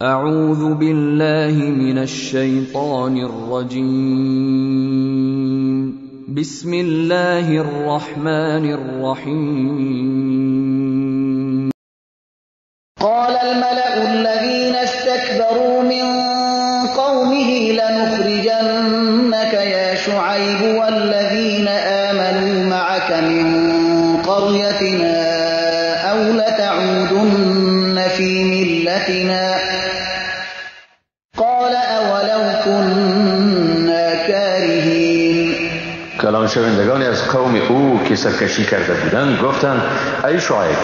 اعوذ بالله من الشیطان الرجیم. بسم الله الرحمن الرحیم. قال الملأ الذين استكبروا من قومه لنخرجنك يا شعيب والذين آمنوا معك من قريتنا أو لتعودن في ملتنا قال أولو كنا كارهين. کلان شوندگان از قوم او که سرکشی کرده بودند گفتند ای شعیب،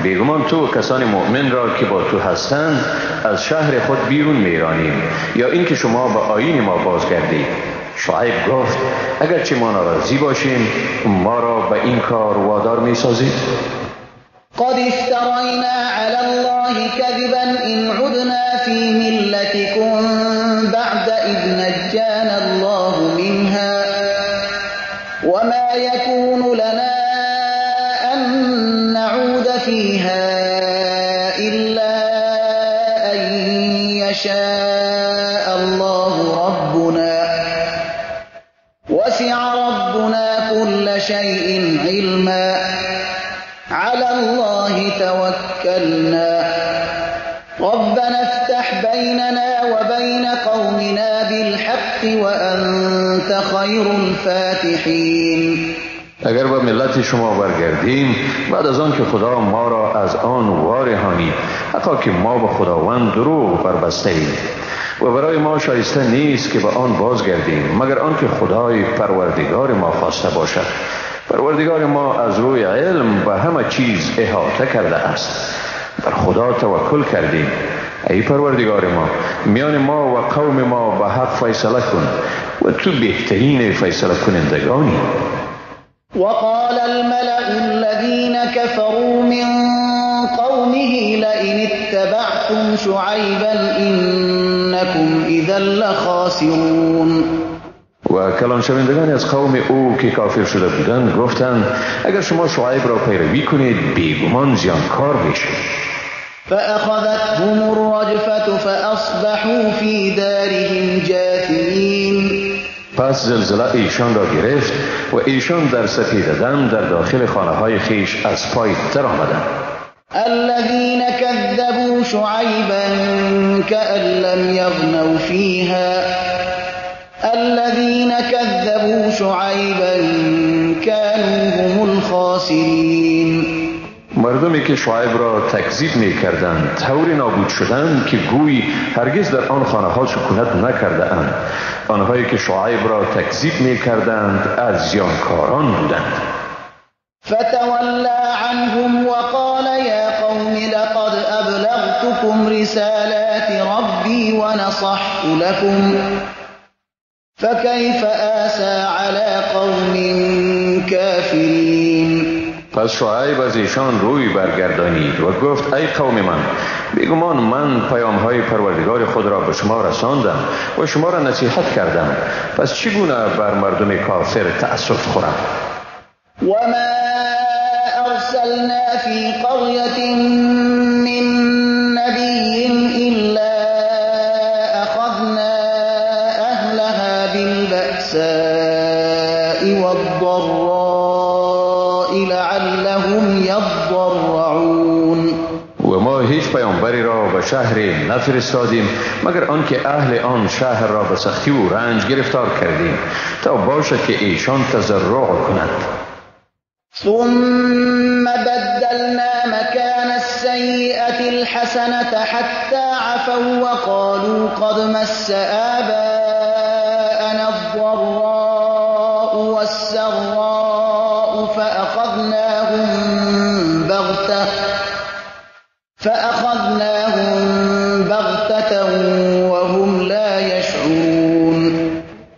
بیگمان تو و کسان مؤمن را که با تو هستند از شهر خود بیرون میرانیم یا اینکه شما به آیین ما بازگردید. شعیب گفت اگرچه ما ناراضی باشیم ما را به این کار وادار میسازید؟ قد افترینا علی الله كذبا إن عدنا في ملتكم بعد إذ نجانا الله منها وما يكون لنا أن نعود فيها إلا أن يشاء الله ربنا وسع ربنا كل شيء علما على الله توكلنا ربنا افتح بيننا وبين قومنا بالحق وأنت خير الفاتحين. اگر به ملت شما برگردیم بعد از آن که خدا ما را از آن وارهانید، حتی که ما به خداوند دروغ بربسته ایم و برای ما شایسته نیست که به آن بازگردیم مگر آنکه خدای پروردگار ما خواسته باشد. پروردگار ما از روی علم به همه چیز احاطه کرده است. بر خدا توکل کردیم. ای پروردگار ما، میان ما و قوم ما به حق فیصله کن و تو بهترین فیصله کنندگانی. وقال الملأ الذين كفروا من قومه لئن اتبعتم شعيبا إنكم إذا لخاسرون. و کلان شوندگان از قوم او که کافر شده بودند گفتند اگر شما شعیب را پیروی کنید بیگمان زیانکار میشید. فأخذتهم الرجفة فأصبحوا في دارهم جاثمين. پس زلزله ایشان را گرفت و ایشان در سپیده دم در داخل خانه های خیش از پای در آمدند. الذين كذبوا شعيبا كأن لم يغنوا فيها الذين كذبوا شعيبا كانوا هم الخاسرين. مردمی که شعیب را تکذیب می کردند طوری نابود شدند که گویی هرگز در آن خانه ها سکونت نکرده اند. آنهایی که شعیب را تکذیب می کردند از زیانکاران بودند. فتولى عنهم وقال يا قوم لقد أبلغتكم رسالات ربي ونصحت لكم فكيف آسى على قوم كافرين. پس شعیب از ایشان روی برگردانید و گفت ای قوم من، بیگمان من پیامهای پروردگار خود را به شما رساندم و شما را نصیحت کردم، پس چگونه بر مردم کافر تأسف خورم؟ وما أرسلنا في قرية من نبي إلا أخذنا أهلها بالبأساء والضراء لعلهم يضرعون. و ما هیچ پیامبری را به شهر نفرستادیم مگر آنکه اهل آن شهر را به سختی و رنج گرفتار کردیم تا باشد که ایشان تضرع کنند. ثم بدلنا مكان السيئة الحسنة حتى عفوا وقالوا قد مس آباءنا الضراء والسراء فأخذناهم بغتة وهم لا يشعرون.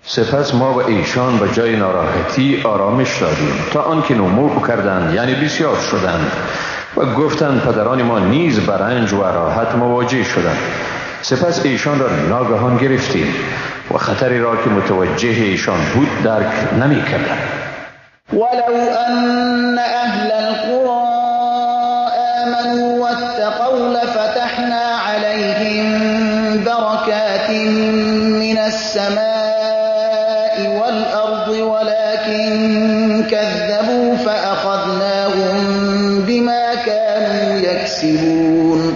سپس ما به ایشان به جای ناراحتی آرامش دادیم تا آنکه نمو کردند، یعنی بسیار شدند و گفتند پدران ما نیز به رنج و راحت مواجه شدند. سپس ایشان را ناگهان گرفتیم و خطری را که متوجه ایشان بود درک نمی کردند. ولو أن أهل القرى آمنوا واتقوا لفتحنا عليهم السماء والأرض ولكن كذبوا فأخذناهم بما كانوا يكسبون.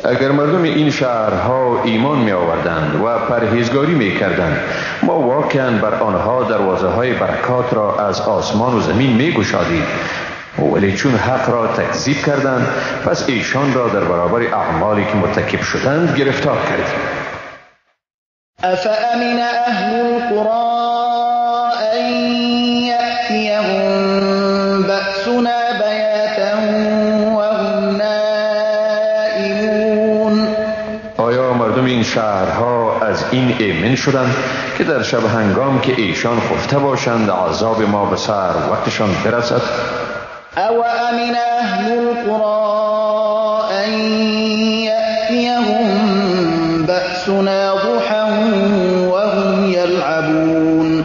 اگر مردم این شهرها ایمان می آوردند و پرهیزگاری می کردند، ما واقعا بر آنها دروازه های برکات را از آسمان و زمین می گشادیم، ولی چون حق را تکذیب کردند پس ایشان را در برابر اعمالی که مرتکب شدند گرفتار کردیم. افامن اهل القرى ان یأتیهم بأسنا بیاتا وهم نائمون. آیا مردم این شهرها از این ایمن شدند که در شب هنگام که ایشان خفته باشند عذاب ما به سر وقتشان برسد؟ او امن اهل القرى ان یأتیهم بأسنا ضحى وهم یلعبون.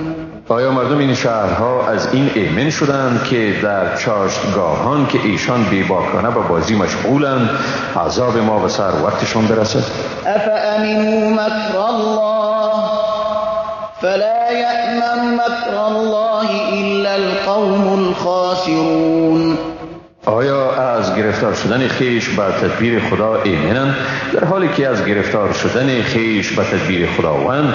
آیا مردم این شهرها از این ایمن شدند که در چاشتگاهان که ایشان بیباکانه به بازی مشغولند عذاب ما به سر وقتشان برسد؟ افامنوا مکر الله فلا یأمن مکر الله الا القوم الخاسرون. آیا از گرفتار شدن خیش به تدبیر خدا ایمنند، در حالی که از گرفتار شدن خیش به تدبیر خداوند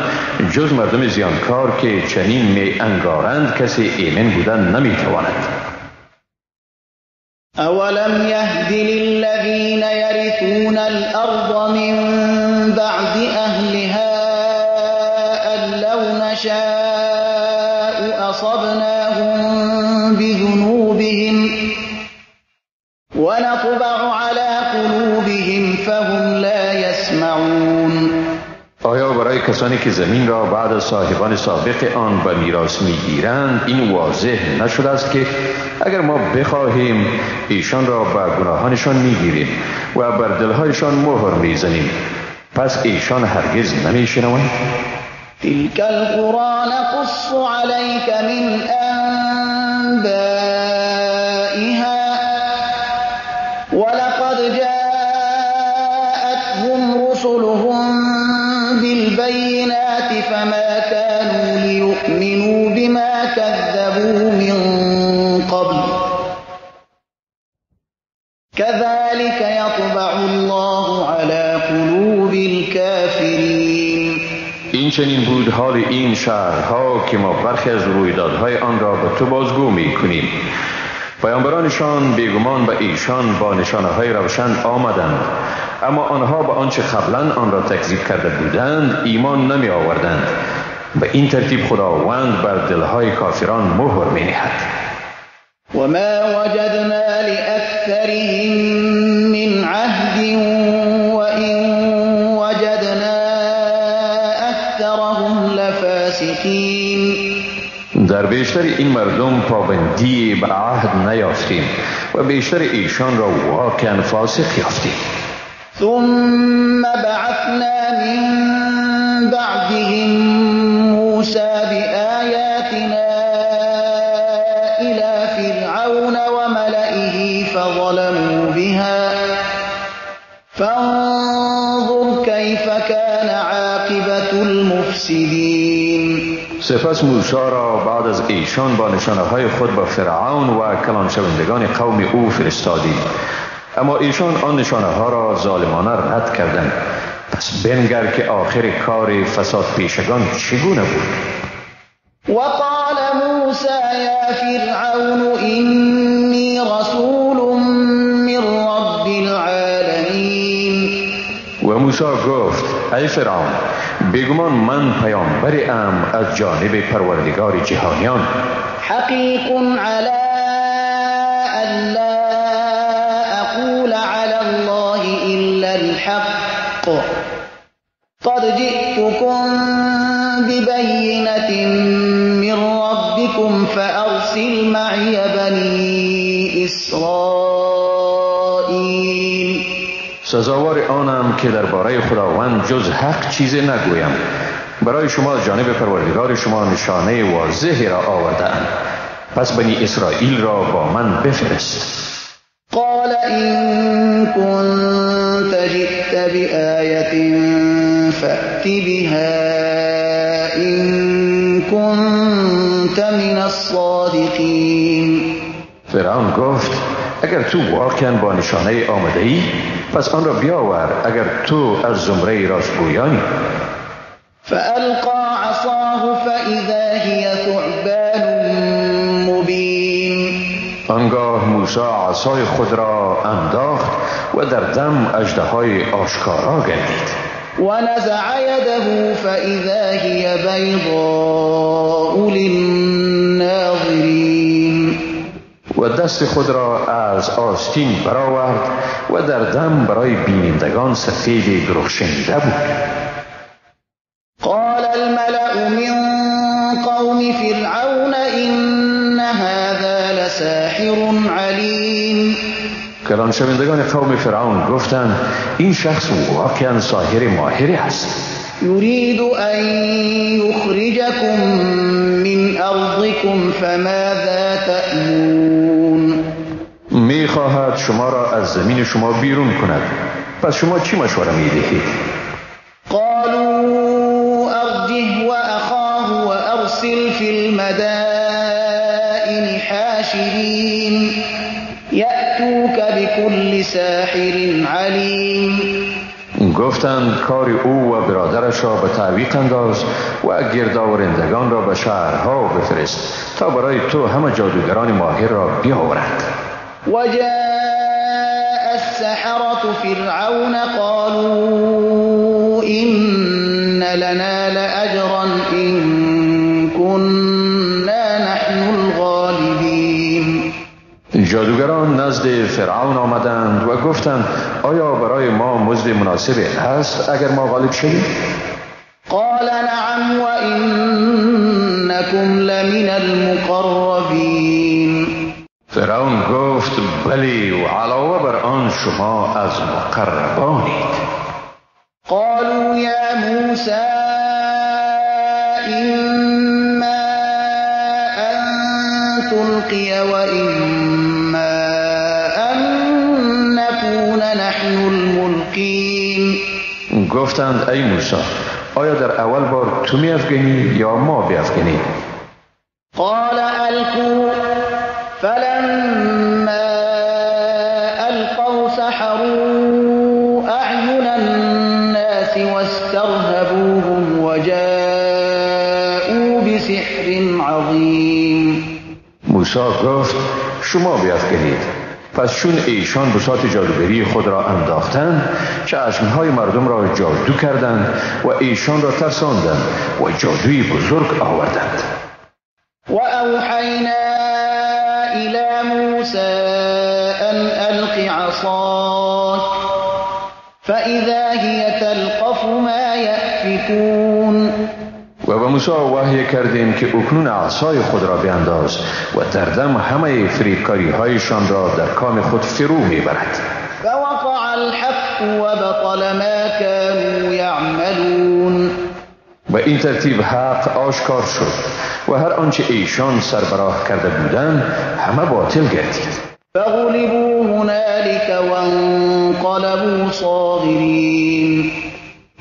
جز مردم زیانکار که چنین می انگارند کسی ایمن بودن نمیتواند؟ اولم یهد للذین یرثون الارض من بعد اهلها ان لو نشاء اصبناهم بذنوبهم ونطبع على قلوبهم فهم لا يسمعون. آیا برای کسانی که زمین را بعد از صاحبان سابق آن به میراث میگیرند این واضح نشده است که اگر ما بخواهیم ایشان را به گناهانشان میگیریم و بر دلهایشان مهر میزنیم، پس ایشان هرگز نمیشنوند؟ تلك القرى نقص عليك من أنبائها ولقد جاءتهم رسلهم بالبينات فما كانوا ليؤمنوا بما كذبوا من قبل كذلك يطبع الله على قلوب الكافرين. این چنین بود حال این شهرها که ما برخی از رویدادهای آن را به تو بازگو می‌کنیم. پیامبرانشان بیگمان به ایشان با نشانه‌های روشن آمدند، اما آنها به آنچه قبلا آن را تکذیب کرده بودند ایمان نمی آوردند. به این ترتیب خداوند بر دلهای کافران مهر می نهد. و ما وجدنا لأکثرهم من عهد وإن وجدنا أکثرهم لفاسقین. در بیشتر این مردم پابندی به عهد نیافتیم و بیشتر ایشان را واقعا فاسق یافتیم. ثم بعثنا من بعدهم موسى بآیاتنا إلى فرعون وملئه فظلموا بها فانظر كيف كان عاقبة المفسدين. سپس موسی را بعد از ایشان با نشانه های خود با فرعون و کلان شوندگان قوم او فرستادیم، اما ایشان آن نشانه ها را ظالمانه رد کردند. پس بنگر که آخر کار فساد پیشگان چگونه بود. وقال موسى یا فرعون اینی رسول من رب العالمین. و موسی گفت ای فرعون، بیگمان من پیامبری ام از جانب پروردگار جهانیان. حقیق علی ان لا اقول علی الله الا الحق قد جئتكم ببینة من ربكم فارسل معی بنی اسرائیل. سزاوار آنم که درباره خداوند جز حق چیزی نگویم. برای شما از جانب پروردگار شما نشانه واضحی را آورده‌ام، پس بنی اسرائیل را با من بفرست. قال إن كنت جئت بآية فأت بها كنت من الصادقين. فرعون گفت اگر تو واقعا با نشانه آمده ای پس آن را بیاور اگر تو از زمره راستگویانی. فألقى عصاه فإذا هي ثعبان مبين. آنگاه موسی عصای خود را انداخت و در دم اژدهای آشکارا گردید. ونزع يده فإذا هي بيضاء للناظرين. و دست خود را از آستین برآورد و در دم برای بینندگان سفید درخشنده بود. قال الملأ من قوم فرعون إن هذا لساحر علیم. کلان شوندگان قوم فرعون گفتند این شخص واقعا ساحر ماهری است. يريد أن يخرجكم من أرضكم فماذا تأمرون. میخواهد شما را از زمین شما بیرون کند، پس شما چی مشوره میدهید؟ قالوا أرجه وأخاه وأرسل في المدائن حاشرين يأتوك بكل ساحر علیم. گفتند کار او و برادرش را به تعویق انداز و گردآورندگان را به شهرها بفرست تا برای تو همه جادوگران ماهر را بیاورند. وجاء السحرة فرعون قالوا إن لنا لأجرا إن كنا نحن الغالبين. جادوگران نزد فرعون آمدند و گفتند آیا برای ما مزد مناسب هست اگر ما غالب شویم؟ قال نعم وإنكم لمن المقربين. فرعون گفت بلی و علاوه بر آن شما از مقربانید. قالوا یا موسى إما أن تلقي وإما أن نكون نحن الملقين. گفتند ای موسی آیا در اول بار تو می‌افکنی یا ما بیافکنیم؟ قال ألقوا. فلما ألقوا سحروا أعين الناس واسترهبوهم وجاءوا بسحر عظیم. موسی گفت شما بیافکنید. پس چون ایشان بساط جادوگری خود را انداختند چشمهای مردم را جادو کردند و ایشان را ترساندند و جادوی بزرگ آوردند. و اوحینا إلى موسى أن ألق عصاك فإذا هي تلقف ما يأفكون. و به موسی وحی کردیم که اکنون عصای خود را بینداز و در دم همه فریبکاری هایشان را در کام خود فرو میبرد. فوقع الحق وبطل ما كانوا يعملون. و این ترتیب حق آشکار شد و هر آنچه ایشان سربراه کرده بودند همه باطل گردید. فغلبوا هنالك وانقلبوا صاغرین.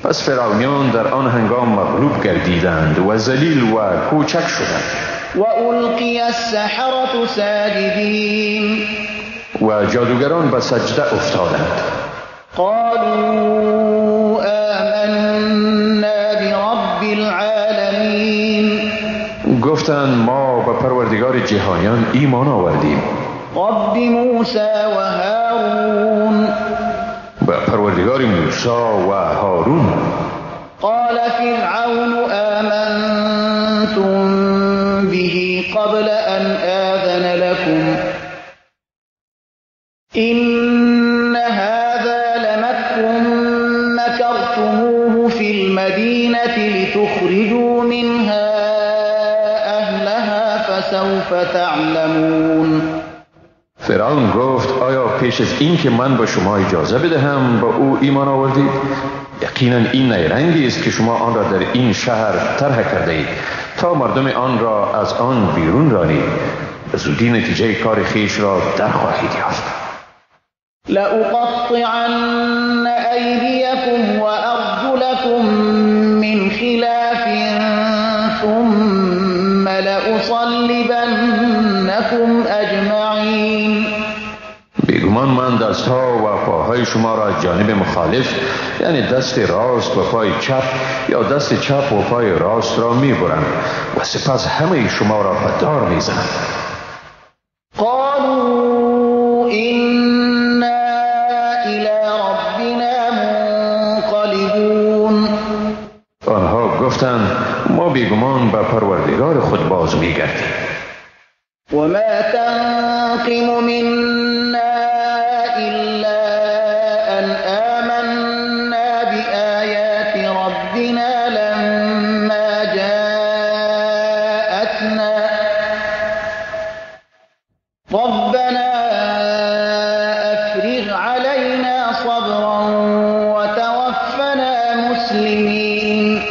پس فرعونیان در آن هنگام مغلوب گردیدند و ذلیل و کوچک شدند. و القی السحرة ساجدین. و جادوگران به سجده افتادند. قالوا آمنا برب العالمین. گفتند ما به پروردگار جهانیان ایمان آوردیم. رب موسی و هارون. به پروردگار موسی و هارون. قال فرعون آمنتم به قبل أن آذن لكم إن هذا لمكر مكرتموه في المدينة لتخرجوا منها أهلها فسوف تعلمون. فرعون گفت آیا پیش از این که من به شما اجازه بدهم با او ایمان آوردید؟ یقینا این نیرنگی است که شما آن را در این شهر طرح کرده اید تا مردم آن را از آن بیرون رانید. به زودی نتیجه کار خویش را در خواهید یافت. لأقطعن أيديكم وأرجلكم من خلاف ثم دستها و پاهای شما را از جانب مخالف، یعنی دست راست و پای چپ یا دست چپ و پای راست را میبرم و سپس همه شما را به دار میزنم. قالوا إنا إلى ربنا منقلبون. آنها گفتند ما بیگمان به پروردگار خود باز میگردیم. وما تنقم منا إلا أن آمنا بآيات ربنا لما جاءتنا ربنا أفرغ علينا صبرا وتوفنا مسلمين.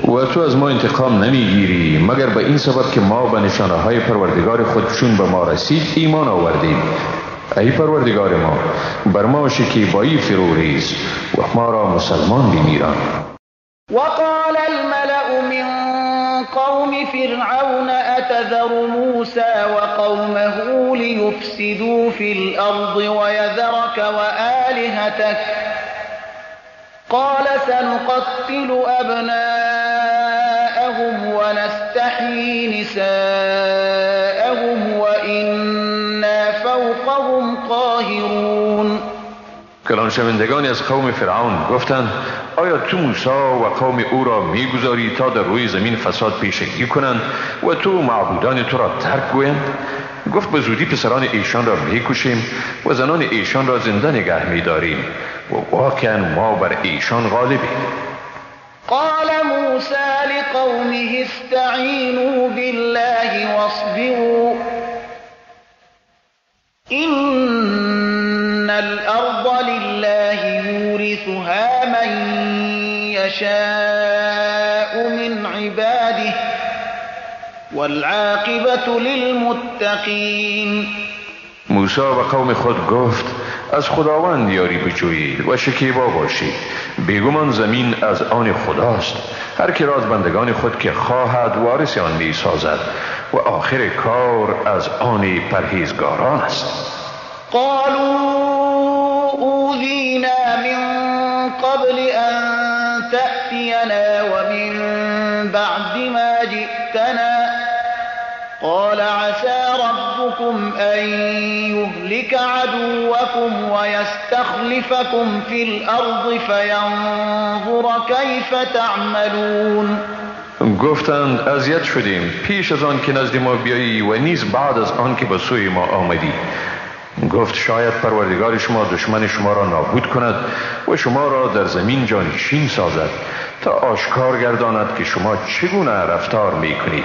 و تو از ما انتقام نمیگیری مگر به این سبب که ما به نشانه های پروردگار خود چون به ما رسید ایمان آوردیم. ای پروردگار ما، بر ما شکیبایی فرو ریز و ما را مسلمان بمیران. وقال الملأ من قوم فرعون أتذر موسى وقومه ليفسدوا في الأرض ويذرك وآلهتك قال سنقتل أبناءهم ونستحيي نساءهم وإنا فوقهم قاهرون. کلان شوندگانی از قوم فرعون گفتند آیا تو موسی و قوم او را میگذاری تا در روی زمین فساد پیشگی کنند و تو معبودان تو را ترک گویند؟ گفت به زودی پسران ایشان را میکشیم و زنان ایشان را زنده نگه میداریم و واقعا ما بر ایشان غالبیم. قال موسى لقومه استعینوا بالله واصبروا إن الأرض لله يورثها من يشاء من عباده والعاقبة للمتقين. موسی و قوم خود گفت از خداوند یاری بجویید و شکیبا باشید، بیگمان زمین از آن خداست، هر کی را از بندگان خود که خواهد وارث آن می سازد و آخر کار از آن پرهیزگاران است. قالوا اوذینا من قبل ان تأتینا ومن بعد ما جئتنا قال عسى ربكم أن يهلك عدوكم ويستخلفكم في الأرض فينظر كيف تعملون. گفتند اذیت شدیم پیش از آن که نزد ما بیایی و نیز بعد از آن که به سوی ما آمدی. گفت شاید پروردگار شما دشمن شما را نابود کند و شما را در زمین جانشین سازد تا آشکار گرداند که شما چگونه رفتار میکنید.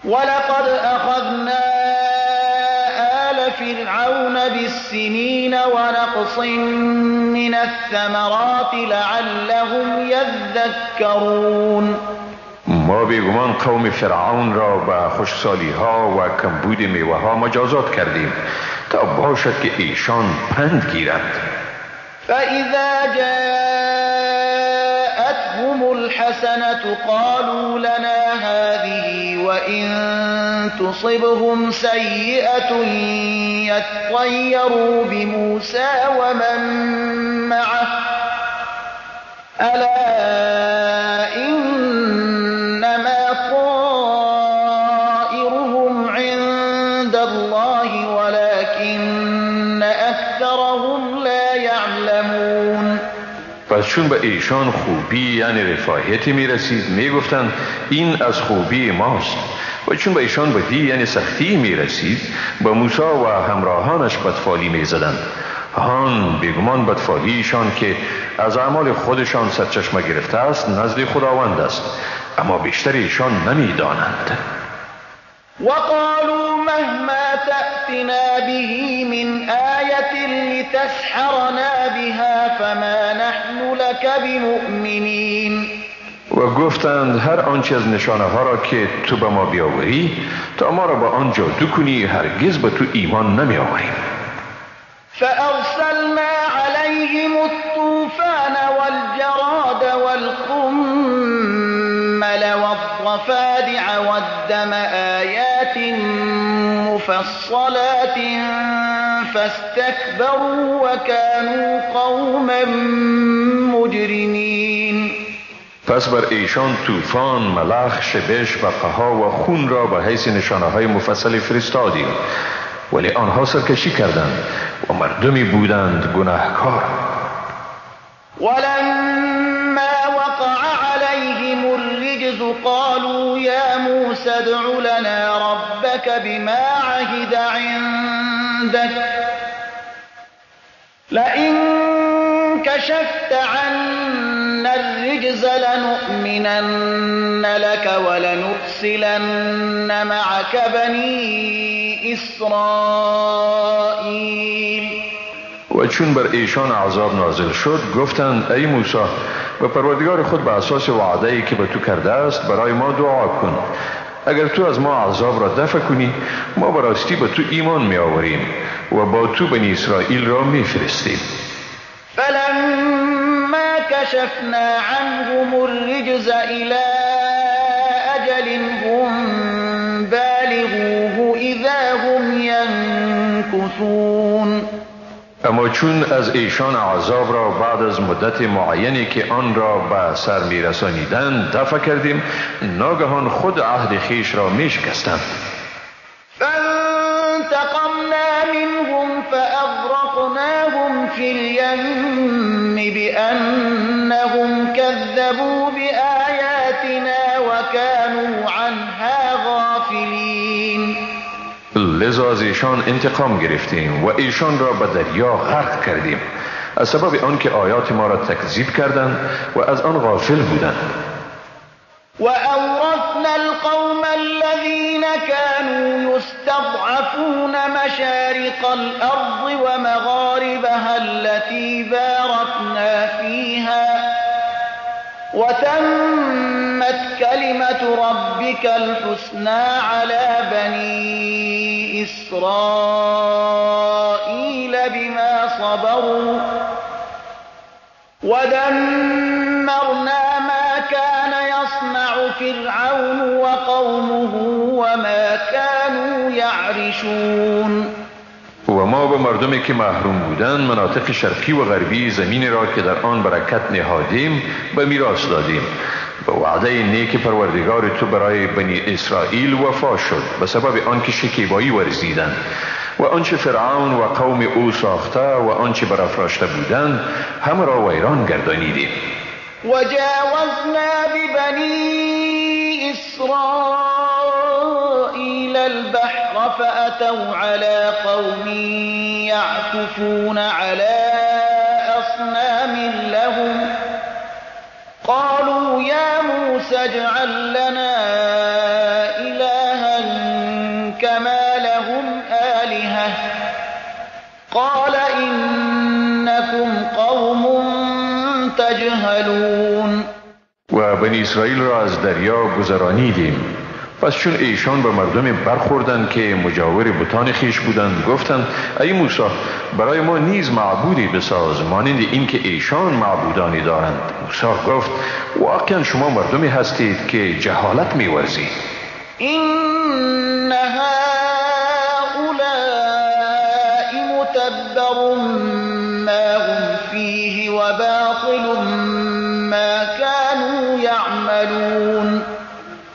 ولقد أخذنا آل فرعون بالسنين ونقص من الثمرات لعلهم يذكرون. ما بیگمان قوم فرعون را به خشکسالی ها و کمبود میوه ها مجازات کردیم تا باشد که ایشان پند گیرند. فإذا جاءتهم الحسنة قالوا لنا هذه وإن تصبهم سيئة يطيروا بموسى ومن معه ألا إنما طائرهم عند الله ولكن أكثرهم لا يعلمون. پس چون به ایشان خوبی یعنی رفاهیتی می رسید می گفتند این از خوبی ماست، و چون به ایشان بدی یعنی سختی می رسید به موسی و همراهانش بدفالی می زدند. هان بیگمان بدفالی ایشان که از اعمال خودشان سرچشمه گرفته است نزد خداوند است، اما بیشتر ایشان نمی دانند. وقالوا مهما تأتنا به من آية لتسحرنا بها فما نحن لك بمؤمنين. و گفتند هر آنچه از نشانه ها را که تو به ما بیاوری تا ما را با آن جادو کنی هرگز به تو ایمان نمی آوریم. فأرسلنا عليهم الطوفان والجراد والقمل والضفادع والدم آيات مفصلات فاستكبروا وكانوا قوما مجرمين. پس بر ایشان طوفان، ملخ، شبش، بقها و خون را به حیث نشانه های مفصل فرستادیم، ولی آنها سرکشی کردند و مردمی بودند گناهکار. ولما وقع عليهم الرجز قالوا يا موسى ادع لنا ربك بما عهد عندك لئن كشفت عنا الرجز لنؤمنن لك ولنرسلن معك بني إسرائيل. و چون بر ایشان عذاب نازل شد گفتند ای موسی، به پروردگار خود به اساس وعده‌ای که به تو کرده است برای ما دعا کن. اگر تو از ما عذاب را دفع کنی ما به راستی به تو ایمان می آوریم و با تو بنی اسرائیل را می فرستیم. فلما كشفنا عنهم الرجز إلى أجل هم بالغوه إذا هم ينكثون. اما چون از ایشان عذاب را بعد از مدت معینی که آن را به سر می رسانیدند دفع کردیم، ناگهان خود عهد خویش را می شکستند. فانتقمنا منهم فأغرقناهم في اليم بأنهم كذبوا بآياتنا وكانوا عنها غافلين. لذا از ایشان انتقام گرفتیم و ایشان را به دریا غرق کردیم، از سبب آنکه آیات ما را تکذیب کردند و از آن غافل بودند. وأورثنا القوم الذين كانوا يستضعفون مشارق الأرض ومغاربها التي باركنا فيها وتمت كلمة ربك الحسنى على بني إسرائيل بما صبروا ودمرنا ما كان يصنع فرعون وقومه وما كانوا يعرشون. و ما به مردمی که محروم بودند مناطق شرقی و غربی زمین را که در آن برکت نهادیم به میراث دادیم. به وعده نیک پروردگار تو برای بنی اسرائیل وفا شد به سبب آنکه شکیبایی ورزیدند و آنچه فرعون و قوم او ساخته و آنچه برافراشته بودند همه را ویران گردانیدیم. وجاوزنا ببني إسرائيل البحر فأتوا على قوم يعكفون على أصنام لهم قالوا يا موسى اجعل لنا إلها كما لهم آلهة قال إنكم قوم تجهلون. و بنی اسرائیل را از دریا گذرانیدیم. پس چون ایشان به مردم برخوردند که مجاور بتان خویش بودند گفتند ای موسی، برای ما نیز معبودی بساز مانند این که ایشان معبودانی دارند. موسی گفت واقعا شما مردمی هستید که جهالت می‌ورزید. این هؤلاء متبر ما هم فیه و باطل ما كانوا یعملون.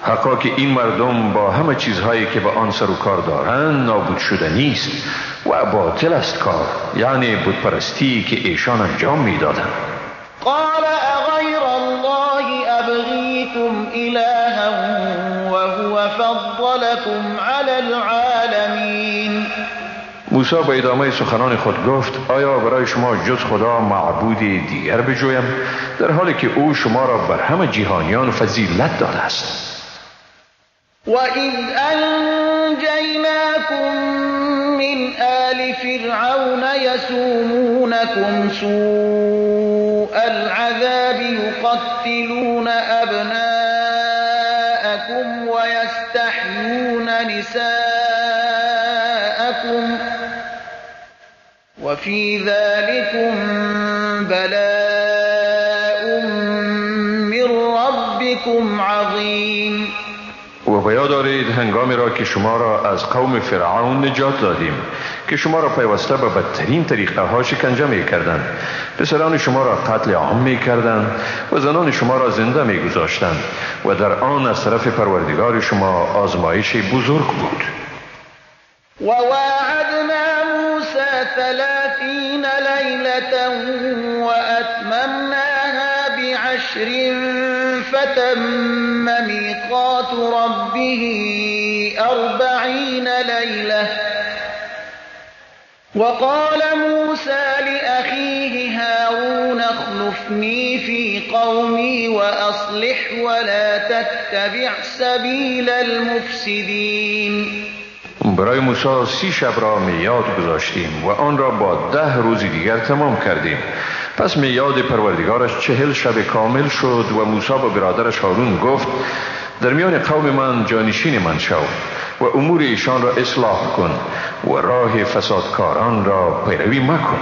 حقا که این مردم با همه چیزهایی که به آن سر و کار دارند نابود شده نیست و باطل است کار، یعنی بتپرستی که ایشان انجام میدادند. قال اغیر الله ابغیکم الها وهو فضلکم علی العالمین. موسی به ادامه سخنان خود گفت آیا برای شما جز خدا معبودی دیگر بجویم، در حالی که او شما را بر همه جهانیان فضیلت داده است. وَإِذْ أَنْجَيْنَاكُمْ مِنْ آلِ فِرْعَوْنَ يَسُومُونَكُمْ سُوءَ الْعَذَابِ يُقَتِّلُونَ أَبْنَاءَكُمْ وَيَسْتَحْيُونَ نِسَاءَكُمْ وَفِي ذَلِكُمْ بَلَاءٌ مِّن رَّبِّكُمْ عَظِيمٌ. و به یاد بیاد آرید هنگامی را که شما را از قوم فرعون نجات دادیم که شما را پیوسته به بدترین طریقه ها شکنجه می کردند، پسران شما را قتل عام می کردند و زنان شما را زنده می گذاشتند و در آن از طرف پروردگار شما آزمایش بزرگ بود. وواعدنا موسى 30 ليلة وأتممناها بعشر فتم ميقات ربه 40 ليلة وقال موسى لأخيه هارون اخلفني في قومي وأصلح ولا تتبع سبيل المفسدين. برای موسی 30 شب را میعاد گذاشتیم و آن را با 10 روز دیگر تمام کردیم. پس میعاد پروردگارش 40 شب کامل شد و موسی با برادرش هارون گفت در میان قوم من جانشین من شو و امور ایشان را اصلاح کن و راه فسادکاران را پیروی مکن.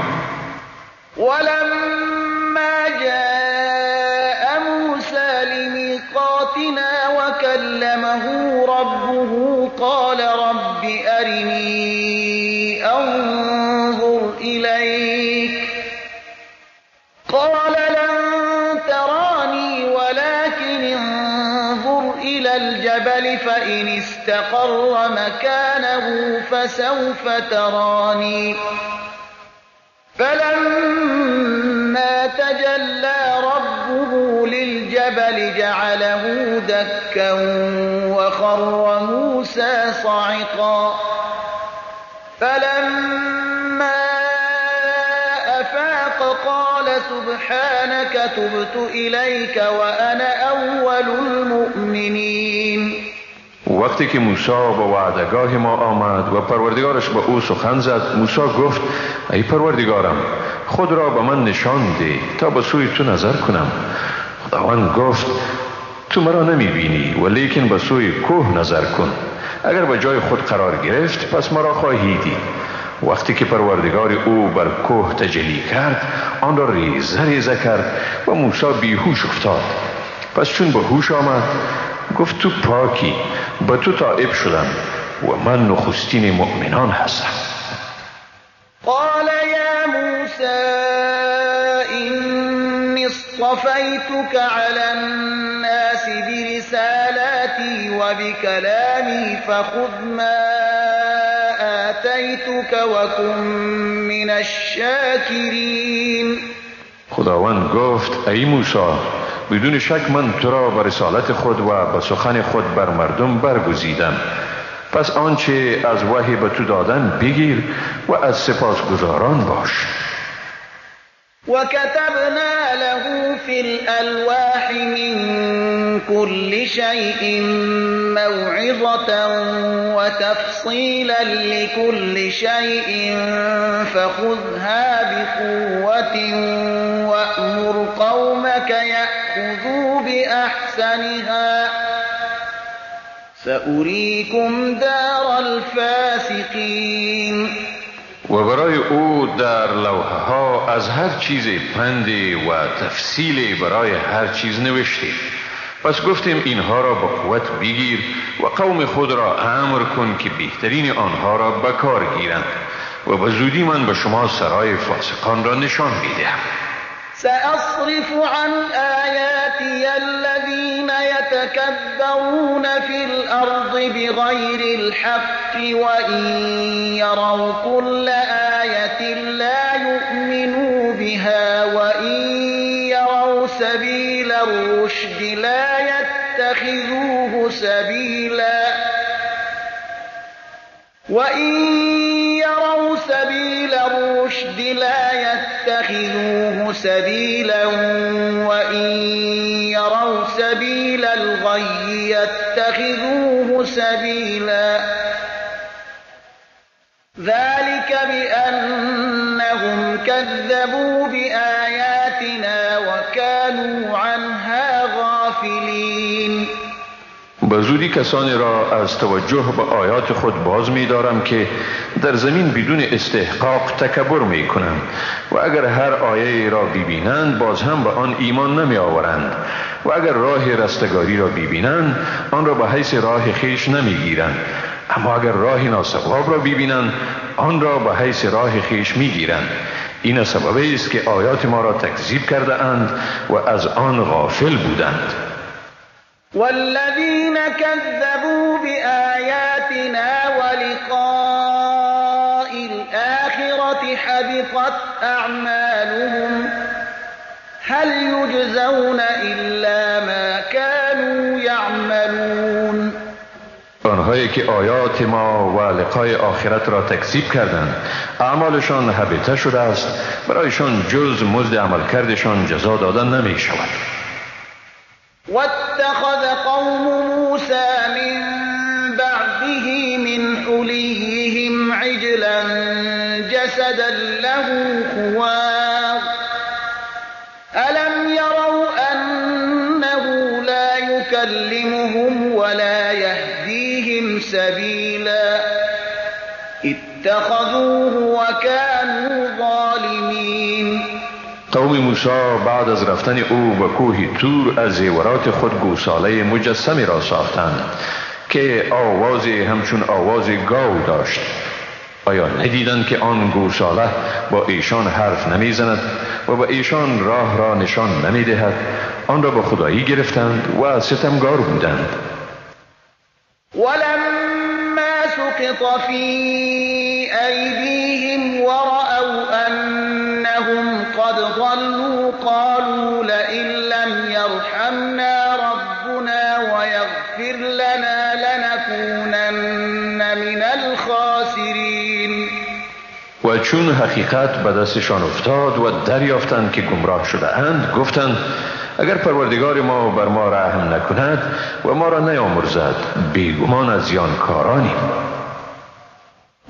ولما جاء موسى لمیقاتنا وكلمه ربه قال رب أرني أنظر إليك قال لن تراني ولكن انظر إلى الجبل فإن استقر مكانه فسوف تراني فلما تجلى ربه للجبل جعله دكا وخر موسى صعقا فلما أفاق قال سبحانك تبت إليك وأنا أول المؤمنين. وقتی که موسی به وعدگاه ما آمد و پروردگارش با او سخن زد، موسی گفت ای پروردگارم خود را به من نشان ده تا به سوی تو نظر کنم. خداوند گفت تو مرا نمی بینی ولیکن به سوی کوه نظر کن، اگر به جای خود قرار گرفت پس مرا خواهی دید. وقتی که پروردگار او بر کوه تجلی کرد آن را ریزه ریزه کرد و موسی بیهوش افتاد. پس چون به هوش آمد گفت تو پاکی، به تو تائب شدم و من نخستین مؤمنان هستم. قال یا موسى إني اصطفيتك على الناس برسالاتي وبكلامي فخذ ما آتيتك وكن من الشاكرين. خداوند گفت ای موسی بدون شک من تو را به رسالت خود و به سخن خود بر مردم برگزیدم، پس آنچه از وحی به تو دادن بگیر و از سپاسگزاران باش. وكتبنا له في الألواح من كل شيء موعظة وتفصيلا لكل شيء فخذها بقوة وأمر قومك يأخذوا بأحسنها سأريكم دار الفاسقين. و برای او در لوحه ها از هر چیز پندی و تفصیلی برای هر چیز نوشتیم. پس گفتیم اینها را با قوت بگیر و قوم خود را امر کن که بهترین آنها را به کار گیرند و به زودی من به شما سرای فاسقان را نشان میدهم. سأصرف عن آیاتی الذین يتكبرون في الأرض بغير الحق وإن يروا كل آية لا يؤمنوا بها وإن يروا سبيل الرشد لا يتخذوه سبيلا وإن يروا سبيل الرشد لا يتخذوه سبيلا وإن يروا سبيل الغي يتخذوه سبيلا ذلك بأنهم كذبوا بآياتنا وكانوا عنها غافلين. به زودی کسانی را از توجه به آیات خود باز می دارم که در زمین بدون استحقاق تکبر می کنند و اگر هر آیه را ببینند باز هم به آن ایمان نمی آورند و اگر راه رستگاری را ببینند آن را به حیث راه خویش نمی گیرند، اما اگر راه ناصواب را ببینند آن را به حیث راه خویش می گیرند. این سبب است که آیات ما را تکذیب کرده اند و از آن غافل بودند. والذین كذبوا بآیاتنا ولقاء الآخرة حبطت أعمالهم هل يجزون إلا ما كانوا يعملون. آنهایی که آیات ما و لقای آخرت را تکذیب کردند اعمالشان حبطه شده است، برایشان جز مزد عملکردشان جزا داده نمی شود. واتخذ قوم موسى من بعده من حليهم عجلا جسدا له خوار ألم يروا أنه لا يكلمهم ولا يهديهم سبيلا اتخذوه وكانوا ظالمين. قوم موسی بعد از رفتن او به کوه تور از زیورات خود گوساله مجسمی را ساختند که آواز همچون آواز گاو داشت. آیا ندیدند که آن گوساله با ایشان حرف نمیزند و با ایشان راه را نشان نمیدهد؟ آن را به خدایی گرفتند و ستمگار بودند. ولما سقط في أيديهم ورأوا أنهم قد ضلوا قالوا لئن لم يرحمنا ربنا ويغفر لنا لنكونن من الخاسرين. و چون حقیقت به دستشان افتاد و دریافتند که گمراه شده اند گفتند اگر پروردگار ما بر ما رحم نکند و ما را نیامرزد بیگمان از زیانکارانیم.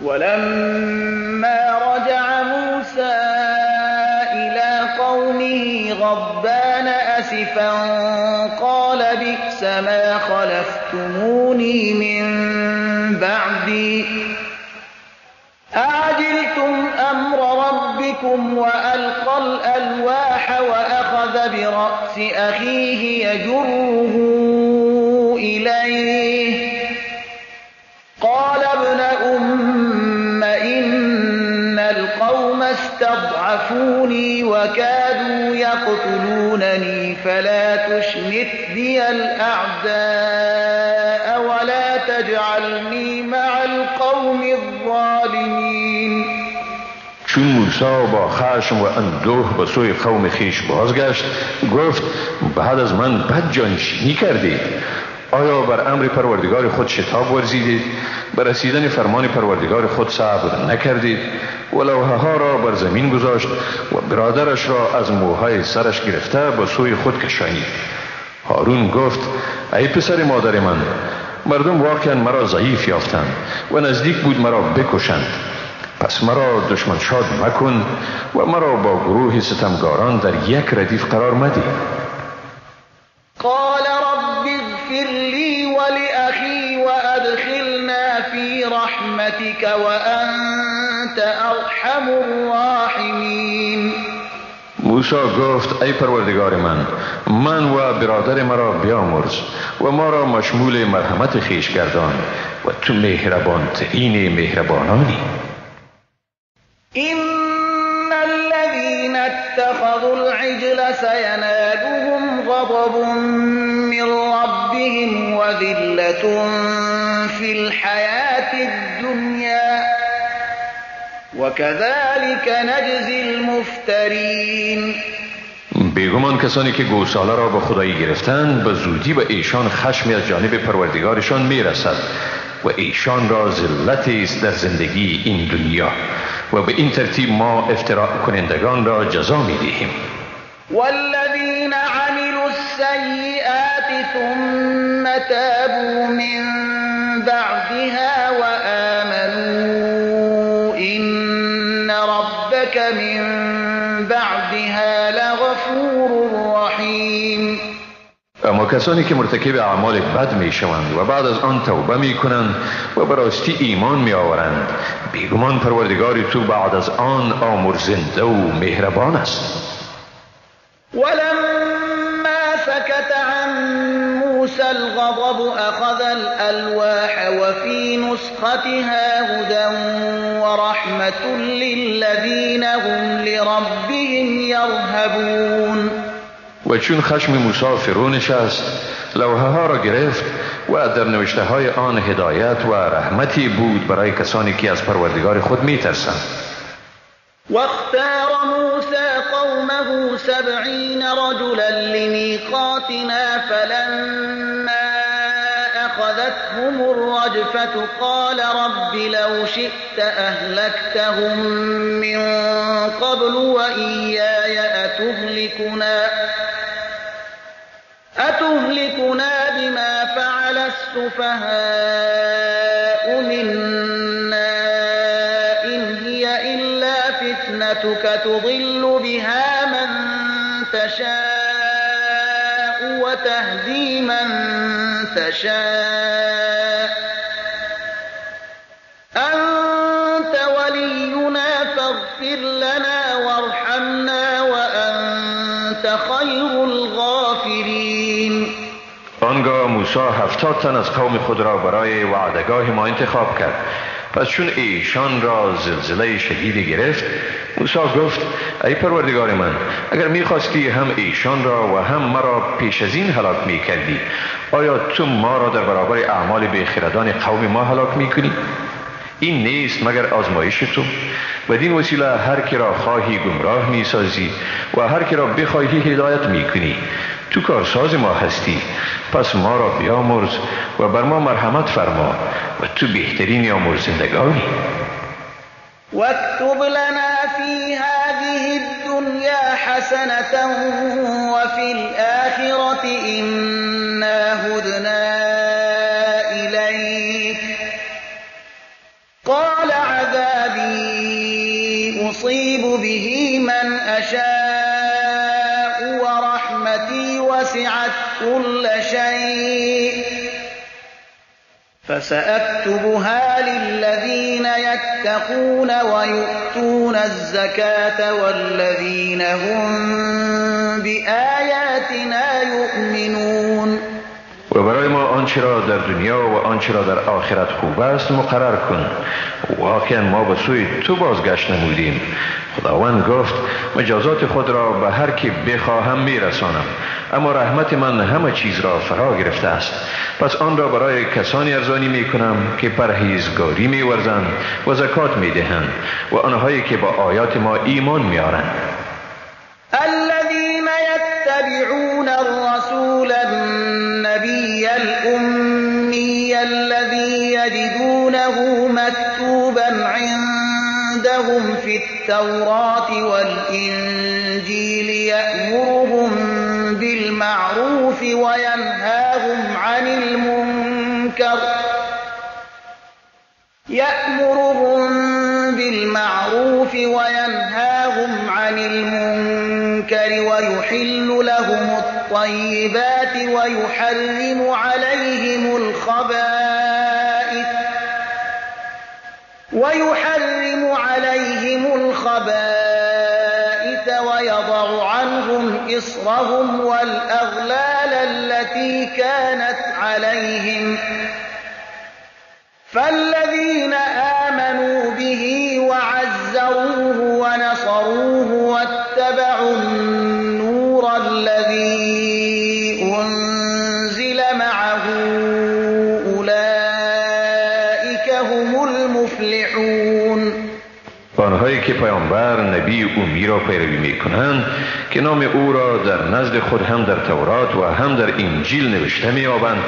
ولما رجع موسى إلى قومه غضبان أسفا قال بئس ما خلفتموني من بعدي أعجلتم أمر ربكم وألقى الألواح وأخذ برأس أخيه يجره إليه قال ابن أم إن القوم استضعفوني وكادوا يقتلونني فلا تشمت بي الأعداء ولا تجعلني مع القوم الظالمين. چون موسی با خشم و اندوه به سوی قوم خویش بازگشت گفت بعد از من بد جانشینی کردید، آیا بر امر پروردگار خود شتاب ورزیدید؟ بر رسیدن فرمان پروردگار خود صبر نکردید؟ و لوحه ها را بر زمین گذاشت و برادرش را از موهای سرش گرفته به سوی خود کشانید. هارون گفت ای پسر مادر من، مردم واقعا مرا ضعیف یافتند و نزدیک بود مرا بکشند، پس مرا دشمن شاد مکن و مرا با گروه ستمگاران در یک ردیف قرار مده. قال رب اغفر لي ولأخي وأدخلنا في رحمتك وأنت أرحم الراحمين. موسی گفت ای پروردگار من، من و برادر مرا بیامرز و ما را مشمول مرحمت خویش گردان و تو مهربان ترین مهربانانی. إن الذين اتخذوا العجل سينالهم غضب من ربهم وذلة في الحياة الدنيا وكذلك نجزي المفترين. بیگمان کسانی که گوساله را به خدایی گرفتند به زودی به ایشان خشمی از جانب پروردگارشان میرسد و ایشان را ذلتی است در زندگی این دنیا و به این ترتیب ما افتراء کنندگان را جزا میدهیم. والذین عملوا السیئات ثم تابوا من بعدها وآمنوا إن ربك من بعدها لغفور رحیم. اما کسانی که مرتکب اعمال بد می شوند و بعد از آن توبه می کنند و به راستی ایمان می آورند، بیگمان پروردگار تو بعد از آن آمرزنده و مهربان است. ولما سكت عن موسى الغضب أخذ الألواح وفي نسختها هدى ورحمة للذين هم لربهم يرهبون. و چون خشم موسی فرو نشست، لوحه ها را گرفت و در نوشته های آن هدایت و رحمتی بود برای کسانی که از پروردگار خود می ترسند. واختار موسى قومه 70 رجلا لميقاتنا فلما أخذتهم الرجفة قال رب لو شئت أهلكتهم من قبل وإياي أتهلكنا بما فعل السفهاء منا إن هي إلا فتنتك تضل بها من تشاء وتهدي من تشاء أنت ولينا فاغفر لنا وارحمنا وأنت خير الغافرين. آنگاه موسی 70 تن از قوم خود را برای وعدگاه ما انتخاب کرد. پس چون ایشان را زلزله شدیدی گرفت، موسی گفت ای پروردگار من، اگر میخواستی هم ایشان را و هم مرا پیش از این هلاک میکردی، آیا تو ما را در برابر اعمال بیخردان قوم ما هلاک میکنی؟ این نیست مگر آزمایش تو. بدین وسیله هر کی را خواهی گمراه میسازی و هر کی را بخواهی هدایت میکنی. تو کارساز ما هستی، پس ما را بیامرز و بر ما مرحمت فرما و تو بهترین آمرزندگانی. واكتب لنا في هذه الدنيا حسنة وفي الآخرة إنا هدنا إليك. قال عذابي أصيب به من أشاء ورحمتي وسعت كل شيء فسأكتبها للذين يتقون ويؤتون الزكاة والذين هم بآياتنا يؤمنون. و برای ما آنچه را در دنیا و آنچه را در آخرت خوب است مقرر کن. واقعا ما به سوی تو بازگشت نمودیم. خداوند گفت مجازات خود را به هر کی بخواهم میرسانم، اما رحمت من همه چیز را فرا گرفته است. پس آن را برای کسانی ارزانی میکنم که پرهیزگاری میورزند و زکات میدهند و آنهایی که با آیات ما ایمان میآورند. الذين يتبعون الرسول النبي الأمي الذي يجدونه مكتوبا عندهم في التوراة والإنجيل يأمرهم بالمعروف وينهاهم عن المنكر ويحل لهم الطيبات ويحرم عليهم الخبائث ويضع عنهم إصرهم والأغلال التي كانت عليهم. فالذين آمنوا به وعزروه ونصروه واتبعوا النور الذي أنزل معه أولئك هم المفلحون. آنهایی که پیامبر نبی امی را پیروی میکنند که نام او را در نزد خود هم در تورات و هم در انجیل نوشته می‌یابند،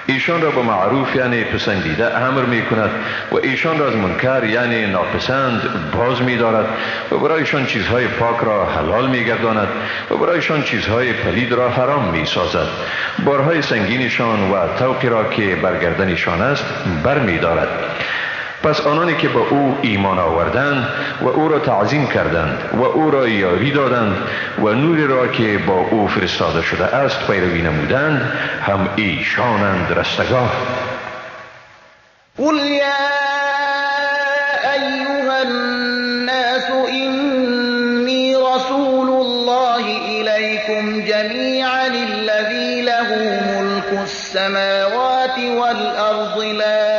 ایشان را به معروف یعنی پسندیده امر می کند و ایشان را از منکر یعنی ناپسند باز می دارد و برایشان چیزهای پاک را حلال می گرداند و برایشان چیزهای پلید را حرام می سازد. بارهای سنگینشان و طوقی را که برگردنشان است بر می دارد. پس آنانی که به او ایمان آوردند و او را تعظیم کردند و او را یاری دادند و نوری را که با او فرستاده شده است پیروی نمودند، هم ایشانند رستگار. قل یا ایها الناس انی رسول الله الیکم جمیعا الذی له ملک السماوات والارض لا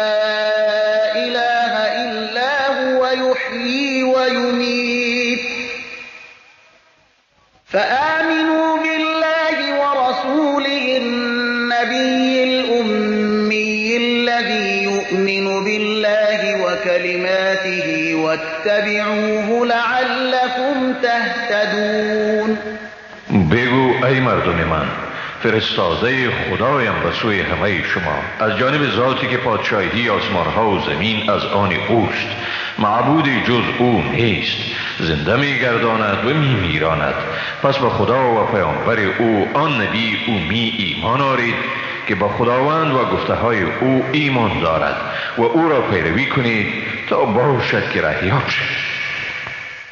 اله الا هو یحیی و یمیت فآمنوا بالله ورسوله النبی الأمی الذی یؤمن بالله وکلماته واتبعوه لعلکم تهتدون. بگو ای مردم من، فرستاده خدایم به سوی همه شما از جانب ذاتی که پادشاهی آسمانها و زمین از آن اوست، معبودی جز او نیست، زنده میگرداند و میمیراند. پس به خدا و پیامبر او آن نبی اومی ایمان آرید که با خداوند و گفته های او ایمان دارد و او را پیروی کنید تا باشد که رهیاب شد.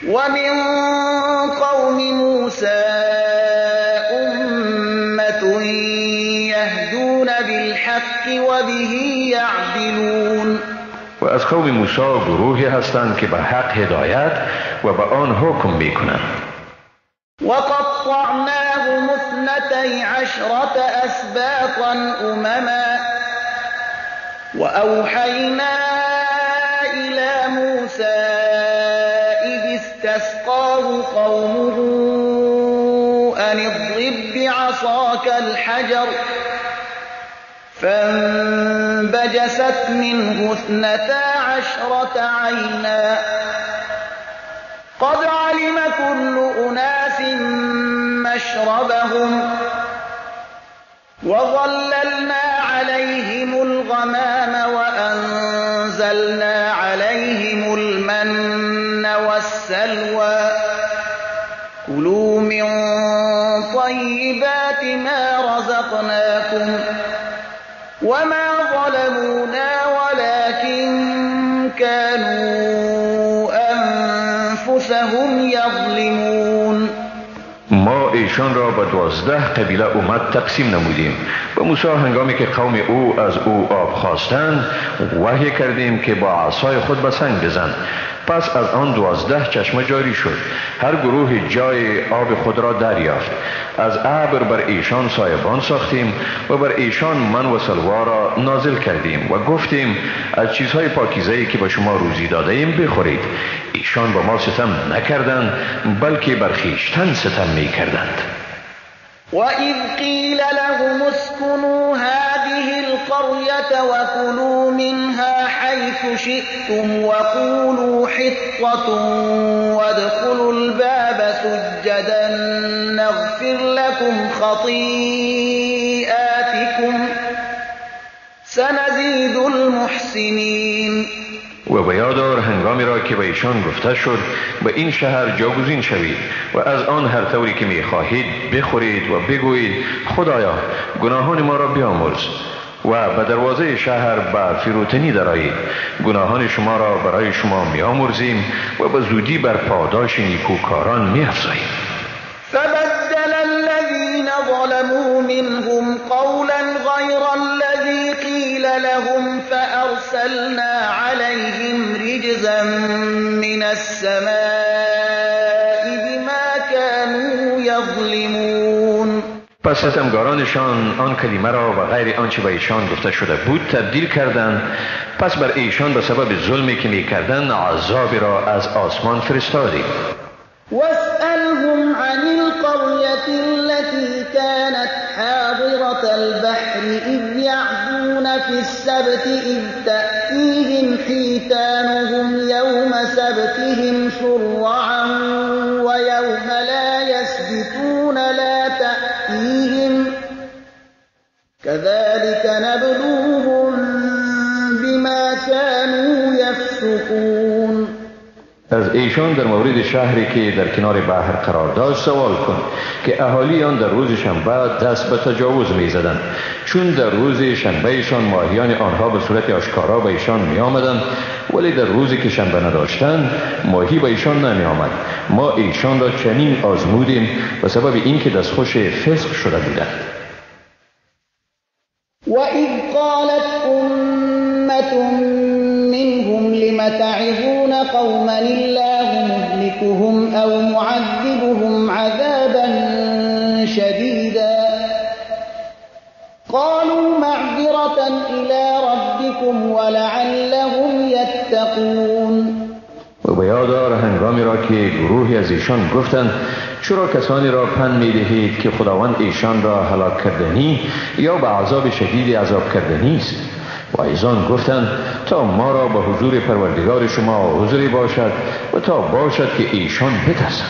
و من قوم موسی امة یهدون بالحق و به یعدلون. و از قوم موسی گروهی هستند که به حق هدایت و به آن حکم میکنند. وقطعناهم اثنتي عشرة أسباطا أمما وأوحينا إلى موسى إذ استسقاه قومه أن اضرب بعصاك الحجر فانبجست منه 12 عينا قد علم كل أناس مشربهم وظللنا عليهم الغمام وأنزلنا عليهم المن والسلوى كلوا من طيبات ما رزقناكم وما ظلمونا ولكن كانوا أنفسهم یظلمون. ما ایشان را به 12 قبیله امت تقسیم نمودیم. به موسی هنگامی که قوم او از او آب خواستند وحی کردیم که با عصای خود به سنگ بزن. پس از آن 12 چشمه جاری شد، هر گروه جای آب خود را دریافت. از ابر بر ایشان سایبان ساختیم و بر ایشان من و سلوا را نازل کردیم و گفتیم از چیزهای پاکیزه‌ای که به شما روزی داده ایم بخورید. ایشان با ما ستم نکردند، بلکه بر خویشتن ستم می کردند. وَإِذْ قِيلَ لَهُمُ اسْكُنُوا هَٰذِهِ الْقَرْيَةَ وَكُلُوا مِنْهَا حَيْثُ شِئْتُمْ وَقُولُوا حِطَّةٌ وَادْخُلُوا الْبَابَ سُجَّدًا نَّغْفِرْ لَكُمْ خَطِيئَاتِكُمْ سَنَزِيدُ الْمُحْسِنِينَ. و به یاد آور هنگامی را که به ایشان گفته شد به این شهر جاگزین شوید و از آن هر طوری که میخواهید بخورید و بگویید خدایا گناهان ما را بیامرز و به دروازه شهر به فروتنی درآیید، گناهان شما را برای شما میامرزیم و به زودی بر پاداش نیکوکاران میافزاییم. فبدل الذين ظلموا منهم قولا غير الذي قيل لهم فأرسلنا عليهم رجزا من السماء بما كانوا يظلمون. پس ستمگارانشان آن کلمه را و غیر آنچه به ایشان گفته شده بود تبدیل کردند. پس بر ایشان به سبب ظلمی که می‌کردند عذاب را از آسمان فرستادیم. واسألهم عن القرية التي كانت حاضرة البحر إذ يعدون في السبت إذ تأتيهم حيتانهم يوم سبتهم شرعا ويوم لا يسبتون لا تأتيهم كذلك نبلوهم بما كانوا يفسقون. از ایشان در مورد شهری که در کنار بحر قرار داشت سوال کن که اهالی آن در روز شنبه دست به تجاوز می زدند، چون در روز شنبهشان ماهیان آنها به صورت آشکارا به ایشان می آمدند، ولی در روزی که شنبه نداشتند ماهی به ایشان نمی آمد. ما ایشان را چنین آزمودیم به سبب اینکه دستخوش فسق شده بودند. وَإِذْ قَالَتْ أُمَّةٌ مِّنْهُمْ لِمَ تَعِظُونَ قَوْمًا اللَّهُ مُهْلِكُهُمْ أَوْ مُعَذِّبُهُمْ عَذَابًا شَدِيدًا قَالُوا مَعْذِرَةً إِلَى رَبِّكُمْ وَلَعَلَّهُمْ يَتَّقُونَ. و به یاد آر هنگامی را که گروهی از ایشان گفتند چرا کسانی را پند می‌دهید که خداوند ایشان را هلاک کردنی یا به عذاب شدید عذاب کردنی است؟ و ایشان گفتند تا ما را به حضور پروردگار شما حضوری باشد و تا باشد که ایشان بترسند.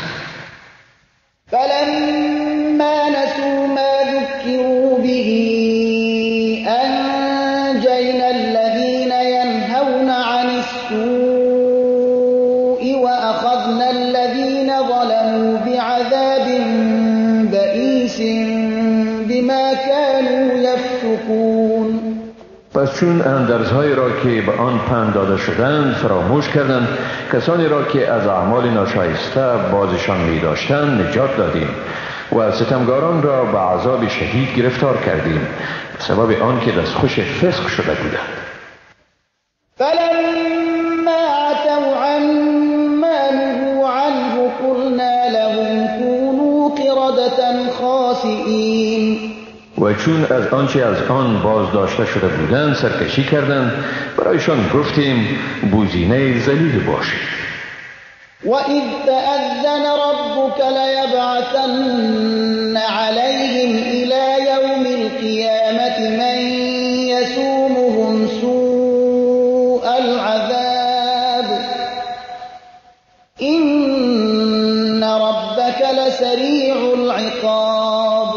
فلما نسوا ما ذکروا به انجینا الذین ینهون عن السوء وأخذنا الذين ظلموا بعذاب بئيس بما كانوا يفسقون. پس چون اندرزهایی را که به آن پند داده شدند فراموش کردند، کسانی را که از اعمال ناشایسته بازشان می داشتند نجات دادیم و ستمگاران را به عذاب شدید گرفتار کردیم سبب آن که دستخوش فسق شده بودند. فلما عتوا عما نهوا عنه قلنا لهم كونوا قردة خاسئین. و چون از آنچه از آن باز داشته شده بودند سرکشی کردند، برایشان گفتیم بوزینه ذلیل باشید. وَإِذْ تَأَذَّنَ رَبُّكَ لَيَبْعَثَنَّ عَلَيْهِمْ إِلَى يَوْمِ الْقِيَامَةِ مَن يَسُومُهُمْ سُوءَ الْعَذَابِ إِنَّ رَبَّكَ لَسَرِيعُ الْعِقَابِ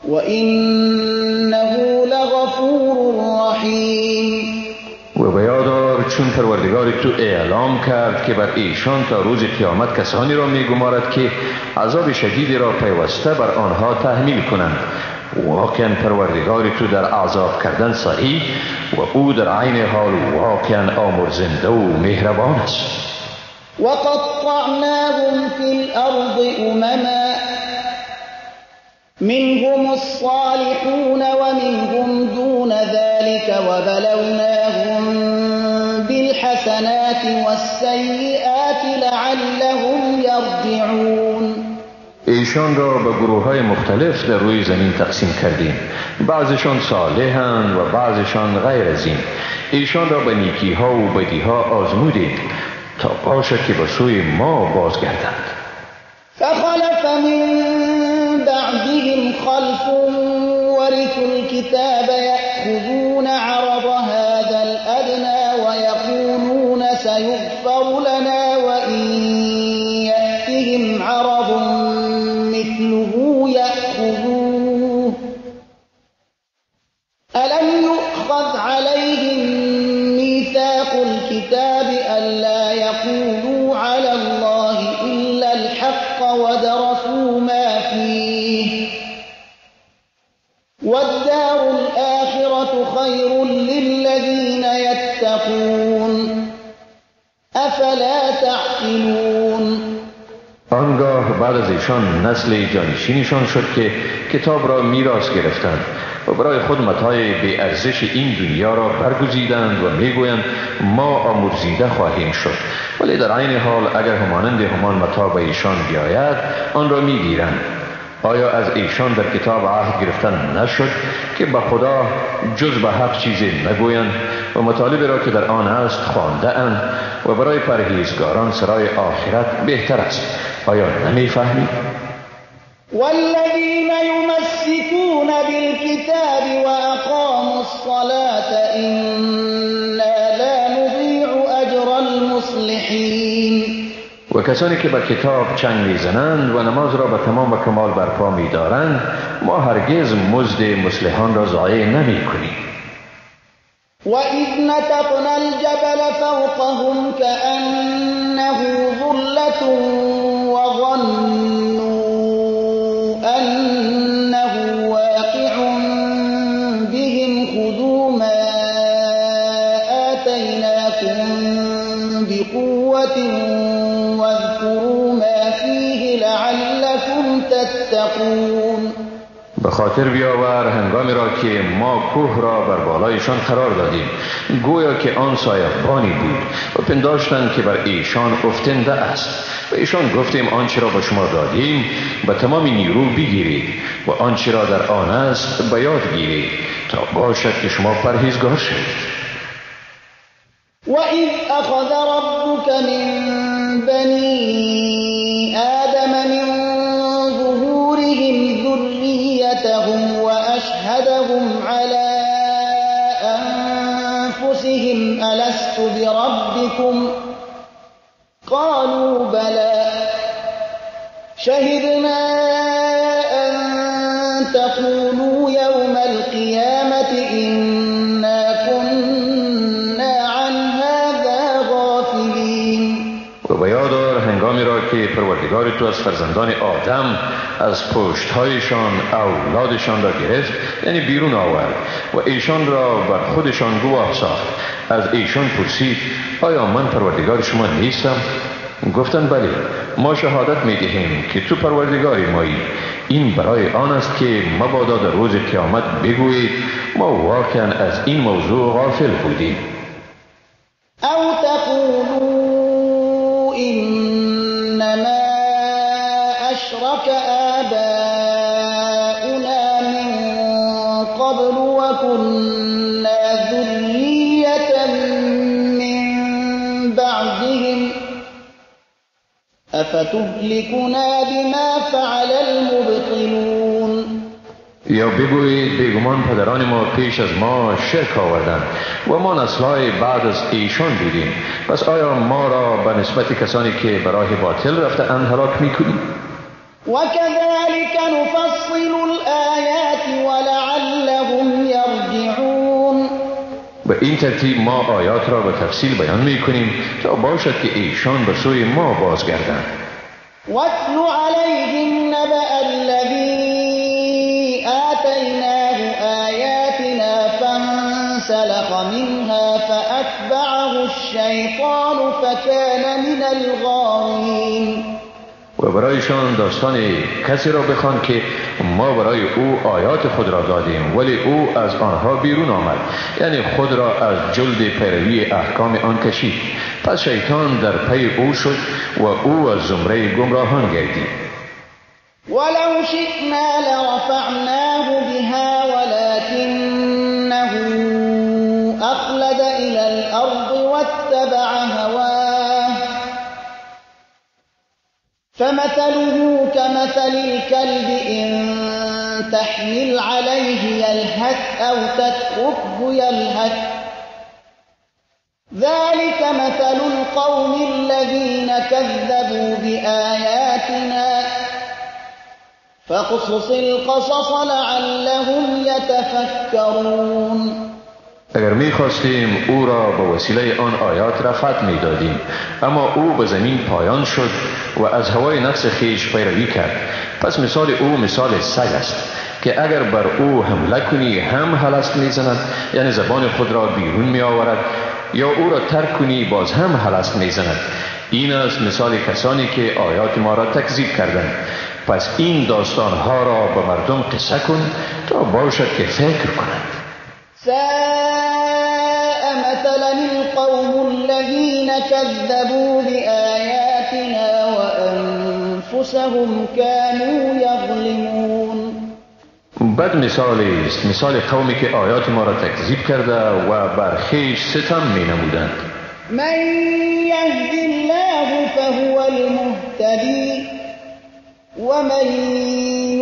وَإِنَّهُ لَغَفُورٌ رَّحِيمٌ. و به یاد آر چون پروردگار تو اعلام کرد که بر ایشان تا روز قیامت کسانی را می‌گمارد که عذاب شدیدی را پیوسته بر آنها تحمیل کنند. واقعا پروردگار تو در عذاب کردن سریع و او در عین حال واقعا آمرزنده و مهربان است. وقطعناهم فی الارض امما منهم الصالحون ومنهم دون ذلك وبلوناهم بالحسنات والسيئات لعلهم يرجعون. ایشان را به گروه های مختلف در روی زمین تقسیم کردیم، بعضشان صالحند و بعضشان غیر از این. ایشان را به نیکی ها و بدی ها آزمودیم تا باشد که به سوی ما بازگردند. فخلف من بعدهم خلف ورثوا الكتاب يأخذون عرض هذا الأدنى ويقولون سيغفر لنا وإن يأتهم عرض مثله يأخذوه ألم يؤخذ عليهم ميثاق الكتاب ألا يقولوا على الله إلا الحق ودرسوا ما فيه والدار الآخرة خير للذين يتقون أفلا تعقلون. آنگاه بعد از ایشان نسل جانشینشان شد که کتاب را میراث گرفتند و برای خود متاع بی ارزش این دنیا را برگزیدند و میگویند ما آمرزیده خواهیم شد، ولی در عین حال اگر همانند همان متاع به ایشان بیاید آن را میگیرند. آیا از ایشان در کتاب عهد گرفتن نشد که به خدا جز به حق چیزی نگویند و مطالب را که در آن است خوانده اند و برای پرهیزگاران سرای آخرت بهتر است؟ آیا نمیفهمید؟ والذین یمسکون بالکتاب واقاموا الصلاة انا لا نضیع اجر المصلحین. و کسانی که به کتاب چنگ میزنند و نماز را به تمام و کمال برپا میدارند، ما هرگز مزد مصلحان را ضایع نمی کنیم. وَإِذْ نَتَقْنَا الْجَبَلَ فَوْقَهُمْ كَأَنَّهُ أنه ظلة وظنوا أنه واقع بهم خذوا ما آتيناكم بقوة واذكروا ما فيه لعلكم تتقون. به خاطر بیاور هنگامی را که ما کوه را بر بالایشان قرار دادیم، گویا که آن سایه‌بانی بود و پنداشتند که بر ایشان افتنده است. و ایشان گفتیم آنچه را به شما دادیم به تمام نیرو بگیرید و آنچه را در آن است به یاد گیرید تا باشد که شما پرهیزگار شوید. وَإِذْ أَخَذَ رَبُّكَ مِنْ بَنِي آدَمَ مِنْ ظُهُورِهِمْ ذُرِّيَّتَهُمْ وَأَشْهَدَهُمْ عَلَى أَنفُسِهِمْ أَلَسْتُ بِرَبِّكُمْ قَالُوا بَلَى شَهِدْنَا أَنْ تَقُولُوا يَوْمَ الْقِيَامَةِ إِنَّا كُنَّا عَنْ هَذَا غَافِلِينَ. و به یاد آر هنگامی را که پروردگار تو از فرزندان آدم از پشتهایشان اولادشان را گرفت، یعنی بیرون آورد و ایشان را بر خودشان گواه ساخت. از ایشان پرسید آیا من پروردگار شما نیستم؟ گفتند بله، ما شهادت میدهیم که تو پروردگار مایی. این برای آن است که مبادا در روز قیامت بگویید ما واقعا از این موضوع غافل بودیم. او تقولوا انما اشرك آباؤنا من قبل وكنا ذرية من بعدهم افتهلكنا بما فعل المبطلون. یا بگویید بیگمان پدران ما پیش از ما شرک آوردند و ما نسل‌های بعد از ایشان بودیم، پس آیا ما را به نسبت کسانی که به راه باطل رفته اند هلاک می‌کنی؟ وكذلك نفصل الآیات ولعلهم یرجعون. به این ترتیب ما آیات را به تفصیل بیان می‌کنیم تا باشد که ایشان به سوی ما بازگردند. واتل علیهم نبأ الذی آتیناه آیاتنا فانسلخ منها فأتبعه الشیطان فکان من الغاوین. و برایشان داستان کسی را بخوان که ما برای او آیات خود را دادیم ولی او از آنها بیرون آمد، یعنی خود را از جلد پیروی احکام آن کشید. پس شیطان در پی او شد و او از زمره گمراهان گردید. ولو شئنا لرفعناه بها ولكنه أخلد إلى الأرض واتبع هواه فمثله كمثل الكلب إن تحمل عليه يلهث أو تتركه يلهث ذلك مثل القوم الذين كذبوا بآياتنا فاقصص القصص لعلهم يتفكرون. اگر می‌خواستیم او را به وسیله آن آیات رفعت می‌دادیم، اما او به زمین پایان شد و از هوای نفس خویش پیروی کرد. پس مثال او مثال سگ است که اگر بر او حمله کنی هم هلست می‌زند، یعنی زبان خود را بیرون می‌آورد، یا او را ترک کنی باز هم هلست می‌زند. این است مثال کسانی که آیات ما را تکذیب کردند. پس این داستانها را به مردم قصه کن تا باشد که فکر کنند. ساء مثلا القوم الذين كذبوا بآياتنا وأنفسهم كانوا يظلمون. بد مثالی است مثال قومی که آیات ما را تکذیب کرده و بر خویش ستم می نمودند. من يهد الله فهو المهتدی ومن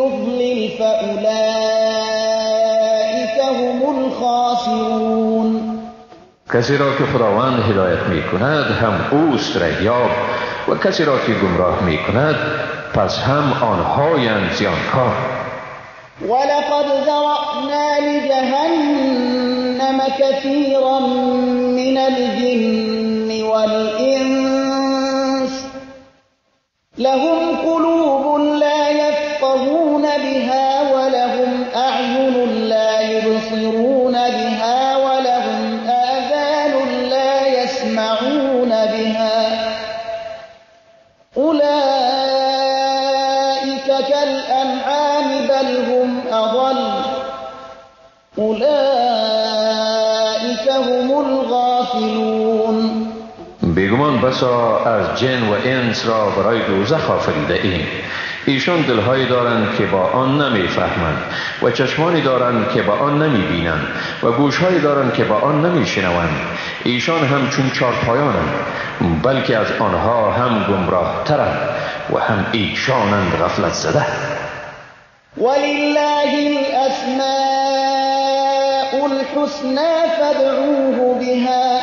يضلل فأولئك هم الخاسرون. کسی را که خداوند هدایت می کند هم اوست رهیاب، و کسی را که گمراه می کند پس هم آنهایند زیانکار. ولقد ذرأنا لجهنم كثيرا من الجن والإنس لهم قلوب لا يفقهون بها ولهم أعين لا يبصرون بها ولهم آذان لا يسمعون بها أولئك كالأنعام بل هم أضل أولئك هم الغافلون. بیگمان بسا از جن و انس را برای دوزخ آفریده ایم. ایشان دلهایی دارند که با آن نمیفهمند و چشمانی دارند که با آن نمیبینند و گوشهایی دارند که با آن نمیشنوند. ایشان هم چون چارپایانند، بلکه از آنها هم گمراه ترند و هم ایشانند غفلت زده. ولله الاسماء الحسنى فادعوه بها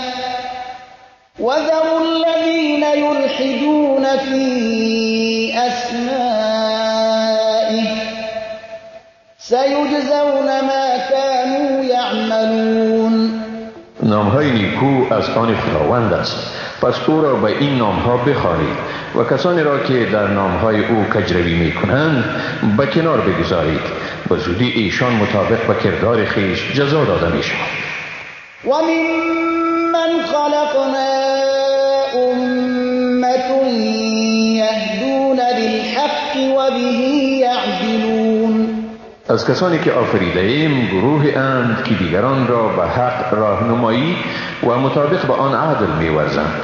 وذروا الذين يلحدون في أسمائه سيجزون ما كانوا يعملون. نامهای نیکو از آن خداوند است، پس او را به این نامها بخوانید و کسانی را که در نامهای او کجروی میکنند به کنار بگذارید. به زودی ایشان مطابق به کردار خویش جزا داده میشوند. وممن خلقنا أمة يهدون بالحق وبه يعدلون. از کسانی که آفریده ایم گروه اند که دیگران را به حق راهنمایی و مطابق به آن عدل می‌ورزند.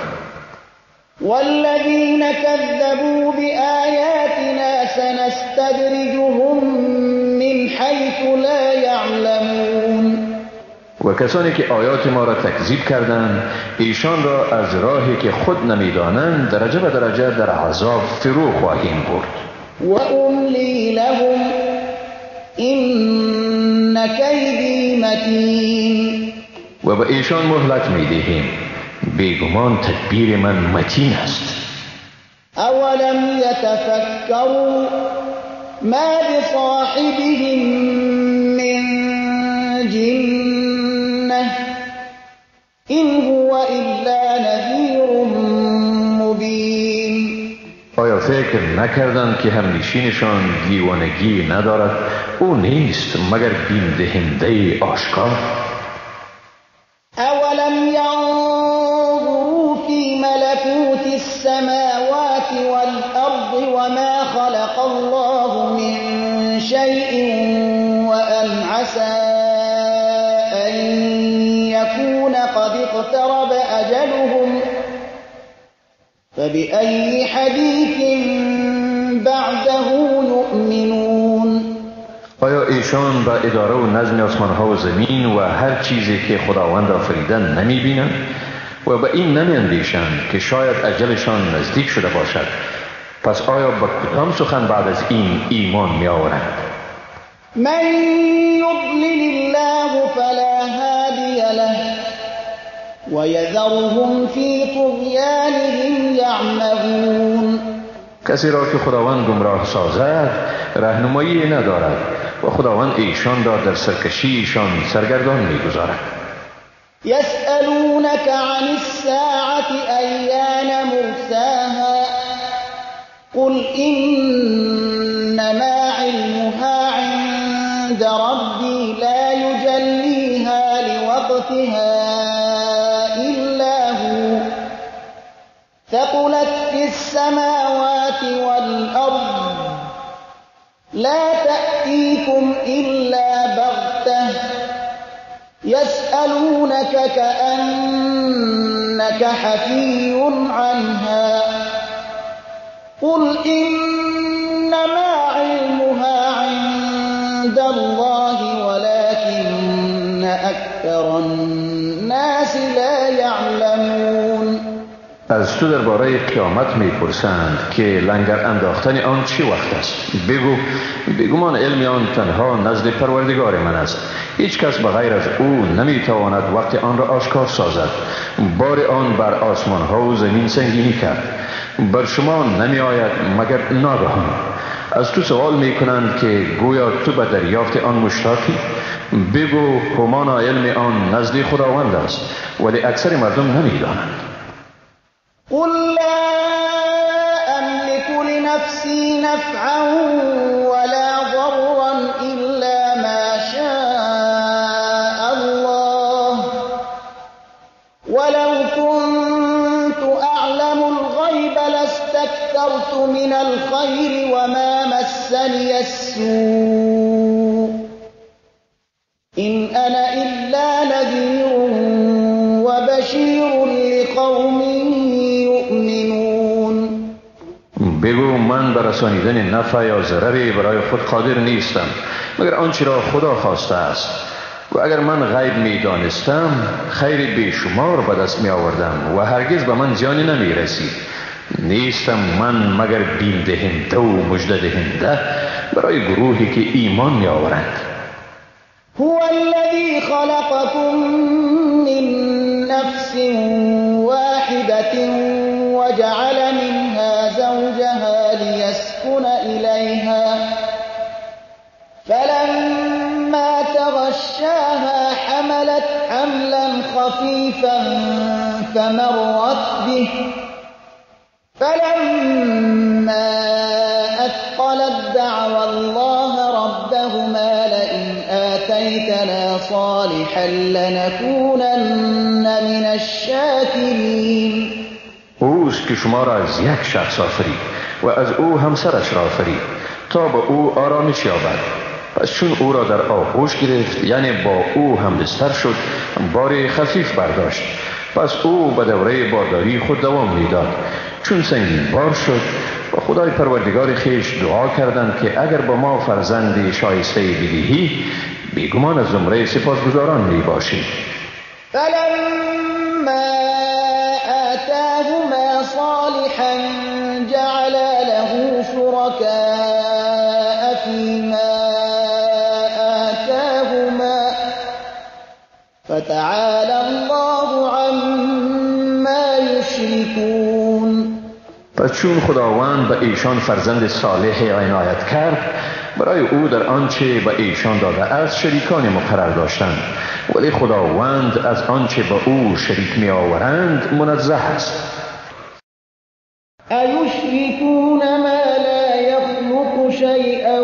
والذین كذبوا بآیاتنا سنستدرجهم من حیث لا یعلمون. و کسانی که آیات ما را تکذیب کردند ایشان را از راهی که خود نمیدانند درجه به درجه در عذاب فرو خواهیم برد. و املی لهم این کیدی متین. و به ایشان مهلت میدهیم، بیگمان تدبیر من متین است. اولم یتفکروا ما بصاحبهم من جنة إن هو إلا نذیر مبین. آیا فکر نکردند که همنشینشان دیوانگی ندارد؟ او نیست مگر بیم دهنده آشکار. اولم ینظروا فی ملکوت السماوات والارض وما خلق الله من شیء وان عسى ان یکون قد اقترب اجلهم فبأي حدیث بعده یؤمنون. آیا ایشان با اداره و نظم آسمانها و زمین و هر چیزی که خداوند آفریده نمی بینند و به این نمی اندیشند که شاید اجلشان نزدیک شده باشد؟ پس آیا با کدام سخن بعد از این ایمان می آورند؟ من یضلل الله فلا هادی له ویذرهم فی طغیانهم یعمهون. کسی را که خداوند گمراه سازد راهنمایی ندارد و خداوند ایشان را در سرکشی ایشان سرگردان می‌گذارد. یسألونک عن الساعة ایان مرساها قل انما علمها عند ربی لا یجلیها لوقتها الا هو ثقلت في السماوات والأرض لا تأتيكم إلا بغتة يسألونك كأنك حفي عنها قل إنما علمها عند الله ولكن أكثر الناس لا يعلمون. از تو درباره قیامت میپرسند که لنگر انداختن آن چه وقت است؟ بگو بیگمان علم آن تنها نزد پروردگار من است. هیچ کس به غیر از او نمیتواند وقت آن را آشکار سازد. بار آن بر آسمان ها و زمین سنگینی کرد، بر شما نمی آید مگر ناگهان. از تو سوال میکنند که گویا تو به دریافت آن مشتاقی؟ بگو همانا علم آن نزد خداوند است، ولی اکثر مردم نمیدانند. قل لا أملك لنفسي لنفسي نفعا ولا ضرا إلا ما شاء الله ولو كنت أعلم الغيب لاستكثرت من الخير وما مسني السوء إن أنا إلا نذير وبشير لقوم يؤمنون. بگو من به رسانیدن نفع یا ضرری برای خود قادر نیستم مگر آنچه را خدا خواسته است، و اگر من غیب می دانستم خیر بیشمار به دست می آوردم و هرگز به من زیانی نمی رسید. نیستم من مگر بیم دهنده و مژده دهنده برای گروهی که ایمان می آورند. هو الذي خلقكم من نفس واحدة وجعل منها زوجها ليسكن إليها فلما تغشاها حملت حملا خفيفا فمرت به فلما أثقلت دعوا الله ربهما لئن آتيتنا صالحا لنكونن من الشاكرين. اوست که شما را از یک شخص آفرید و از او همسرش را آفرید تا با او آرامش یابد. پس چون او را در آغوش گرفت، یعنی با او همبستر شد، بار خفیف برداشت. پس او به دوره بارداری خود دوام میداد. چون سنگین بار شد با خدای پروردگار خویش دعا کردند که اگر با ما فرزند شایسته بدهی بیگمان از زمره سپاسگزاران می باشیم. فلما آتاهما صالحا جعلا له شركاء فيما آتاهما فتعالى الله عما يشركون. پس چون خداوند به ایشان فرزند صالح عنایت کرد، برای او در آنچه به ایشان داده است شریکان مقرر داشتند، ولی خداوند از آنچه به او شریک می آورند منزه است. ایشرکون ما لا یخلق شیئا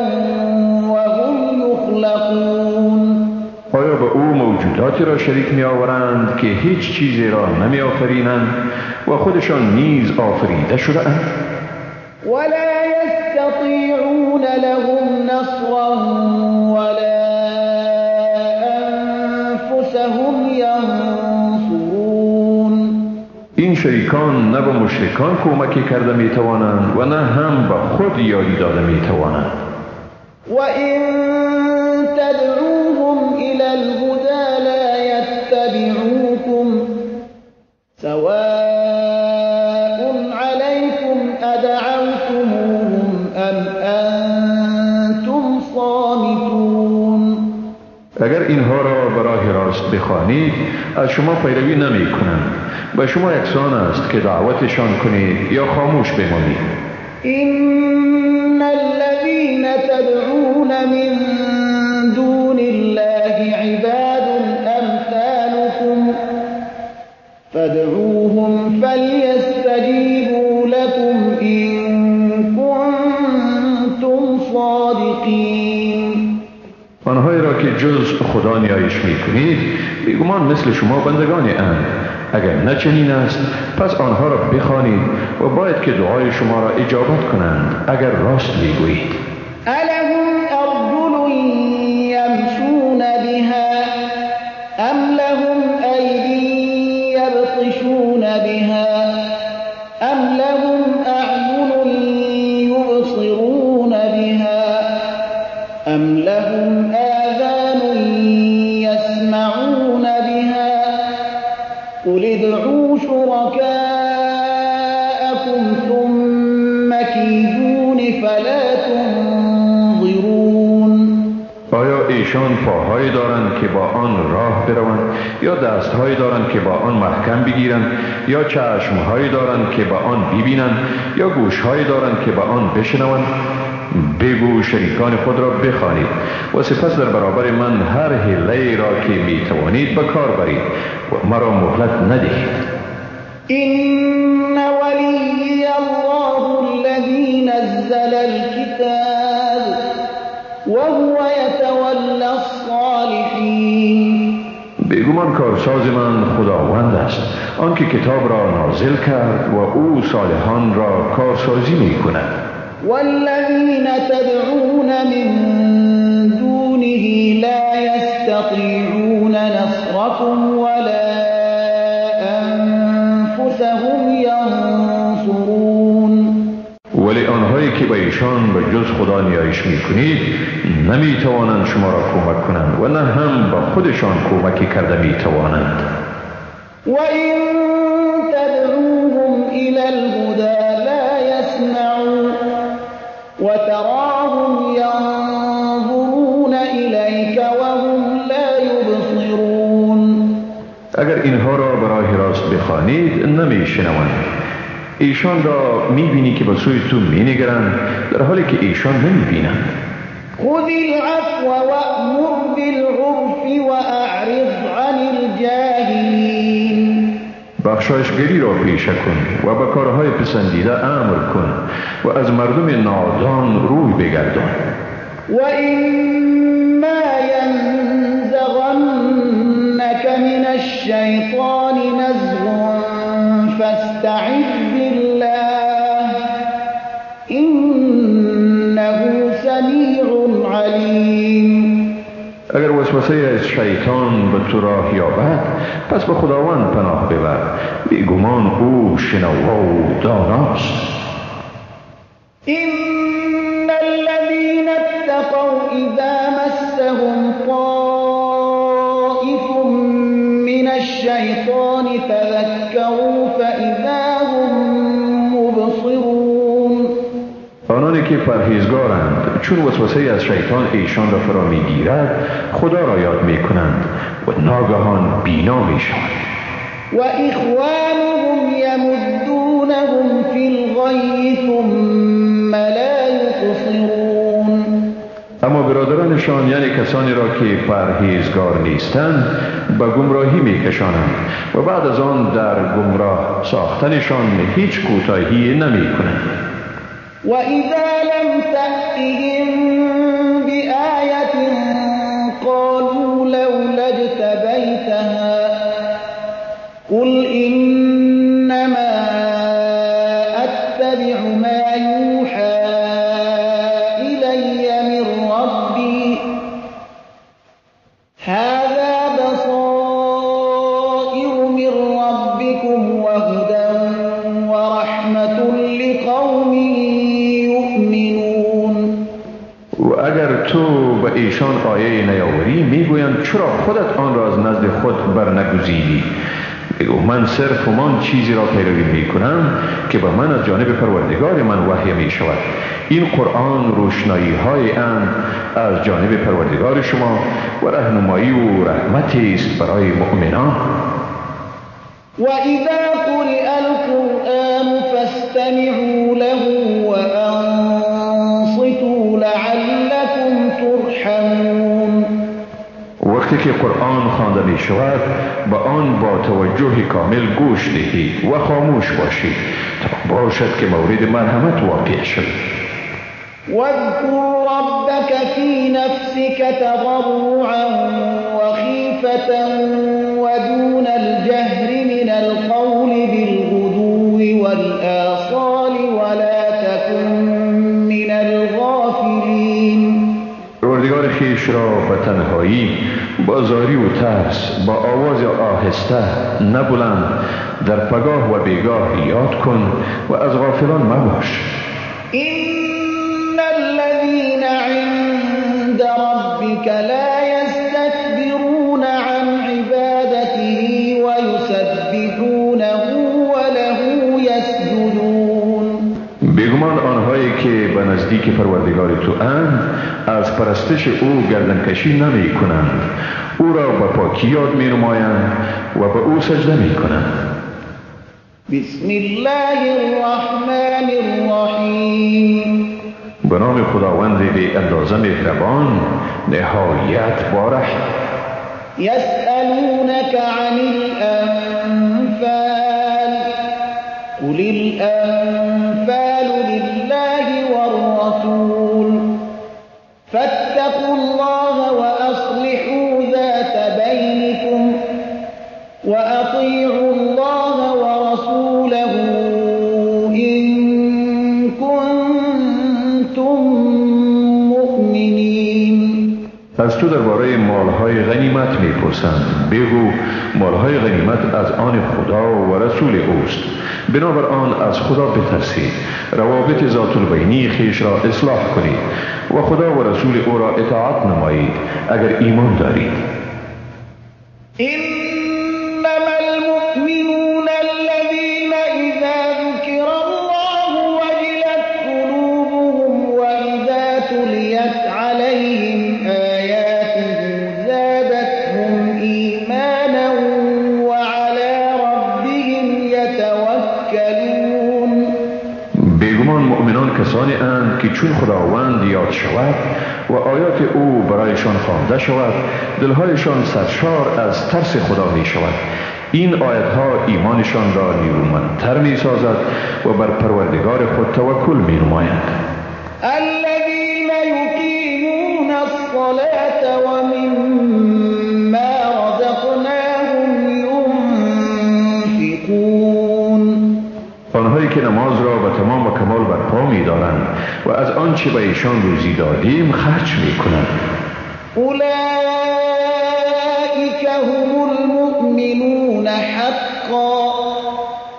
وهم یخلقون. آیا به او موجوداتی را شریک می آورند که هیچ چیزی را نمی آفرینند و خودشان نیز آفریده شده اند؟ ولا يستطيعون لهم نصرا ولا أنفسهم ينصرون. این شریکان نه به مشرکان کمکی کرده می توانند و نه هم به خود یاری داده می توانند. وإن تدعوهم إلى الهدى لا يتبعوكم سواء عليكم أدعوتموهم أم أنتم صامتون. اگر اینها را به راه راست بخوانید از شما پیروی نمی کنند. به شما یکسان است که دعوتشان کنید یا خاموش بمانید. إن الذين تدعون من دون الله عباد أمثالكم فادعوهم فليستجيبوا لكم إن كنتم صادقين. آنهایی را که جز خدا نیایش می‌کنید بیگمان مثل شما بندگانی اند. اگر نه چنین است پس آنها را بخوانید و باید که دعای شما را اجابت کنند اگر راست میگویید. ألهم أرجل يمشون بها أم لهم أيدي يبطشون بها أم لهم أعين يبصرون بها أم لهم آذان يسمعون بها قل ادعوا شركاءكم ثم كيدون فلا تنظرون. آیا ایشان پاهایی دارند که با آن راه بروند، یا دستهایی دارند که با آن محکم بگیرند، یا چشمهایی دارند که با آن ببینند، یا گوشهایی دارند که با آن بشنوند؟ بگو شریکان خود را بخوانید و سپس در برابر من هر حیله‌ای را که می توانید به کار برید و مرا مهلت ندهید. إن ولي الله الذي نزل وهو يتولى الصالحين. بیگمان کارساز من خداوند است، آنکه کتاب را نازل کرد و او صالحان را کارسازی می کند. والذین تدعون من دونه لا يستطيعون نصركم ولا أنفسهم ينصرون. ولی آنهایی که به ایشان به جز خدا نیایش میکنید نمیتوانند شما را کمک کنند و نه هم به خودشان کمکی کرده میتوانند. و این تدعوهم الی الهدی لا یسمعوا و تراهم ینظرون الیک وهم لا یبصرون. اگر اینها را به راه راست بخوانید نمیشنوند. ایشان را میبینی که به سوی تو مینگرند در حالی که ایشان نمیبینند. خذ العفو وأمر بالعرف وأعرض عن الجاهلین. بخشایشگری را پیشه کن و به کارهای پسندیده امر کن و از مردم نادان روی بگردان. و اما ینزغنک من الشیطان نزغ فاستعذ بالله انه سمیع علیم. اگر وسوسه از شیطان به تو راه یابد پس به خداوند پناه ببر، بیگمان او شنوا و داناست. ان الذین اتقوا اذا مسهم طائف من الشیطان تذکروا فاذا هم مبصرون. آنانی که پرهیزگارند چون وسوسه از شیطان ایشان را فرا میگیرد خدا را یاد میکنند و ناگهان بینا میشوند. و اخوانهم یمدونهم فی الغی ثم لا یقصرون. اما برادرانشان یعنی کسانی را که پرهیزگار نیستند به گمراهی میکشانند و بعد از آن در گمراه ساختنشان هیچ کوتاهی نمیکنند. و اذا لم تأتهم بآیة قالوا لولا اجتبیتها قل انما اتبع ما یوحى الی من ربی هذا بصائر من ربکم وهدى ورحمة لقوم یؤمنون. و اگر تو به ایشان آیه نیاوری میگویند چرا خودت آن را از نزد خود برنگزیدی؟ بگو من صرف همان چیزی را پیروی میکنم که به من از جانب پروردگار من وحی می شود. این قرآن روشنایی های اند از جانب پروردگار شما و رهنمایی و رحمتی است برای مؤمنان. و اذا قرئ القرآن فاستمعوا له وانصتوا لعلكم ترحمون. وقتی که قرآن خوانده می شود به آن با توجه کامل گوش دهید و خاموش باشید تا باشد که مورد مرحمت واقع شد. واذکر ربک فی نفسک تضرعا وخیفة ودون الجهر من القول بالغدو والآصال ولا تکن من الغافلین. پروردگار خویش را به تنهایی با زاری و ترس با آواز آهسته نه بلند در پگاه و بیگاه یاد کن و از غافلان مباش. ان الذین عند ربک لا یستکبرون عن عبادته ویسبحونه وله یسجدون. بیگمان آنهایی که به نزدیک پروردگار تو اند از پرستش او گردنکشی نمی کنند، او را به پاکی یاد می نمایند و به او سجده می کنند. بسم الله الرحمن الرحیم. به نام خداوند بی اندازه مهربان نهایت بارحم. یسألونک عن الانفال قل الانفال لله والرسول فاتقوا واتقوا الله وأصلحوا ذات بينكم وأطيعوا الله ورسوله إن كنتم مؤمنين. از تو درباره مالهای غنیمت میپرسند. بگو مالهای غنیمت از آن خدا و رسول اوست، بنابر آن از خدا بترسید، روابط ذات البینی خویش را اصلاح کنید و خدا و رسول او را اطاعت نمایید اگر ایمان دارید. انما المؤمنون الذين اذا ذكر الله وجلت قلوبهم واذا تليت عليهم آياته زادتهم ایمانا وعلى ربهم يتوكلون. بیگمان مؤمنان کسانی اند که چون خداوند یاد شود و آیات او برایشان خوانده شود، دلهایشان سرشار از ترس خدا می شود. این آیتها ایمانشان را نیرومندتر می سازد و بر پروردگار خود توکل می نمایند. الذين يقيمون الصلاة ومما رزقناهم ينفقون. آنهایی که نماز را به تمام و کمال برپا می دارند و از آنچه به ایشان روزی دادیم خرج می کنند. اولئک هم المؤمنون حقا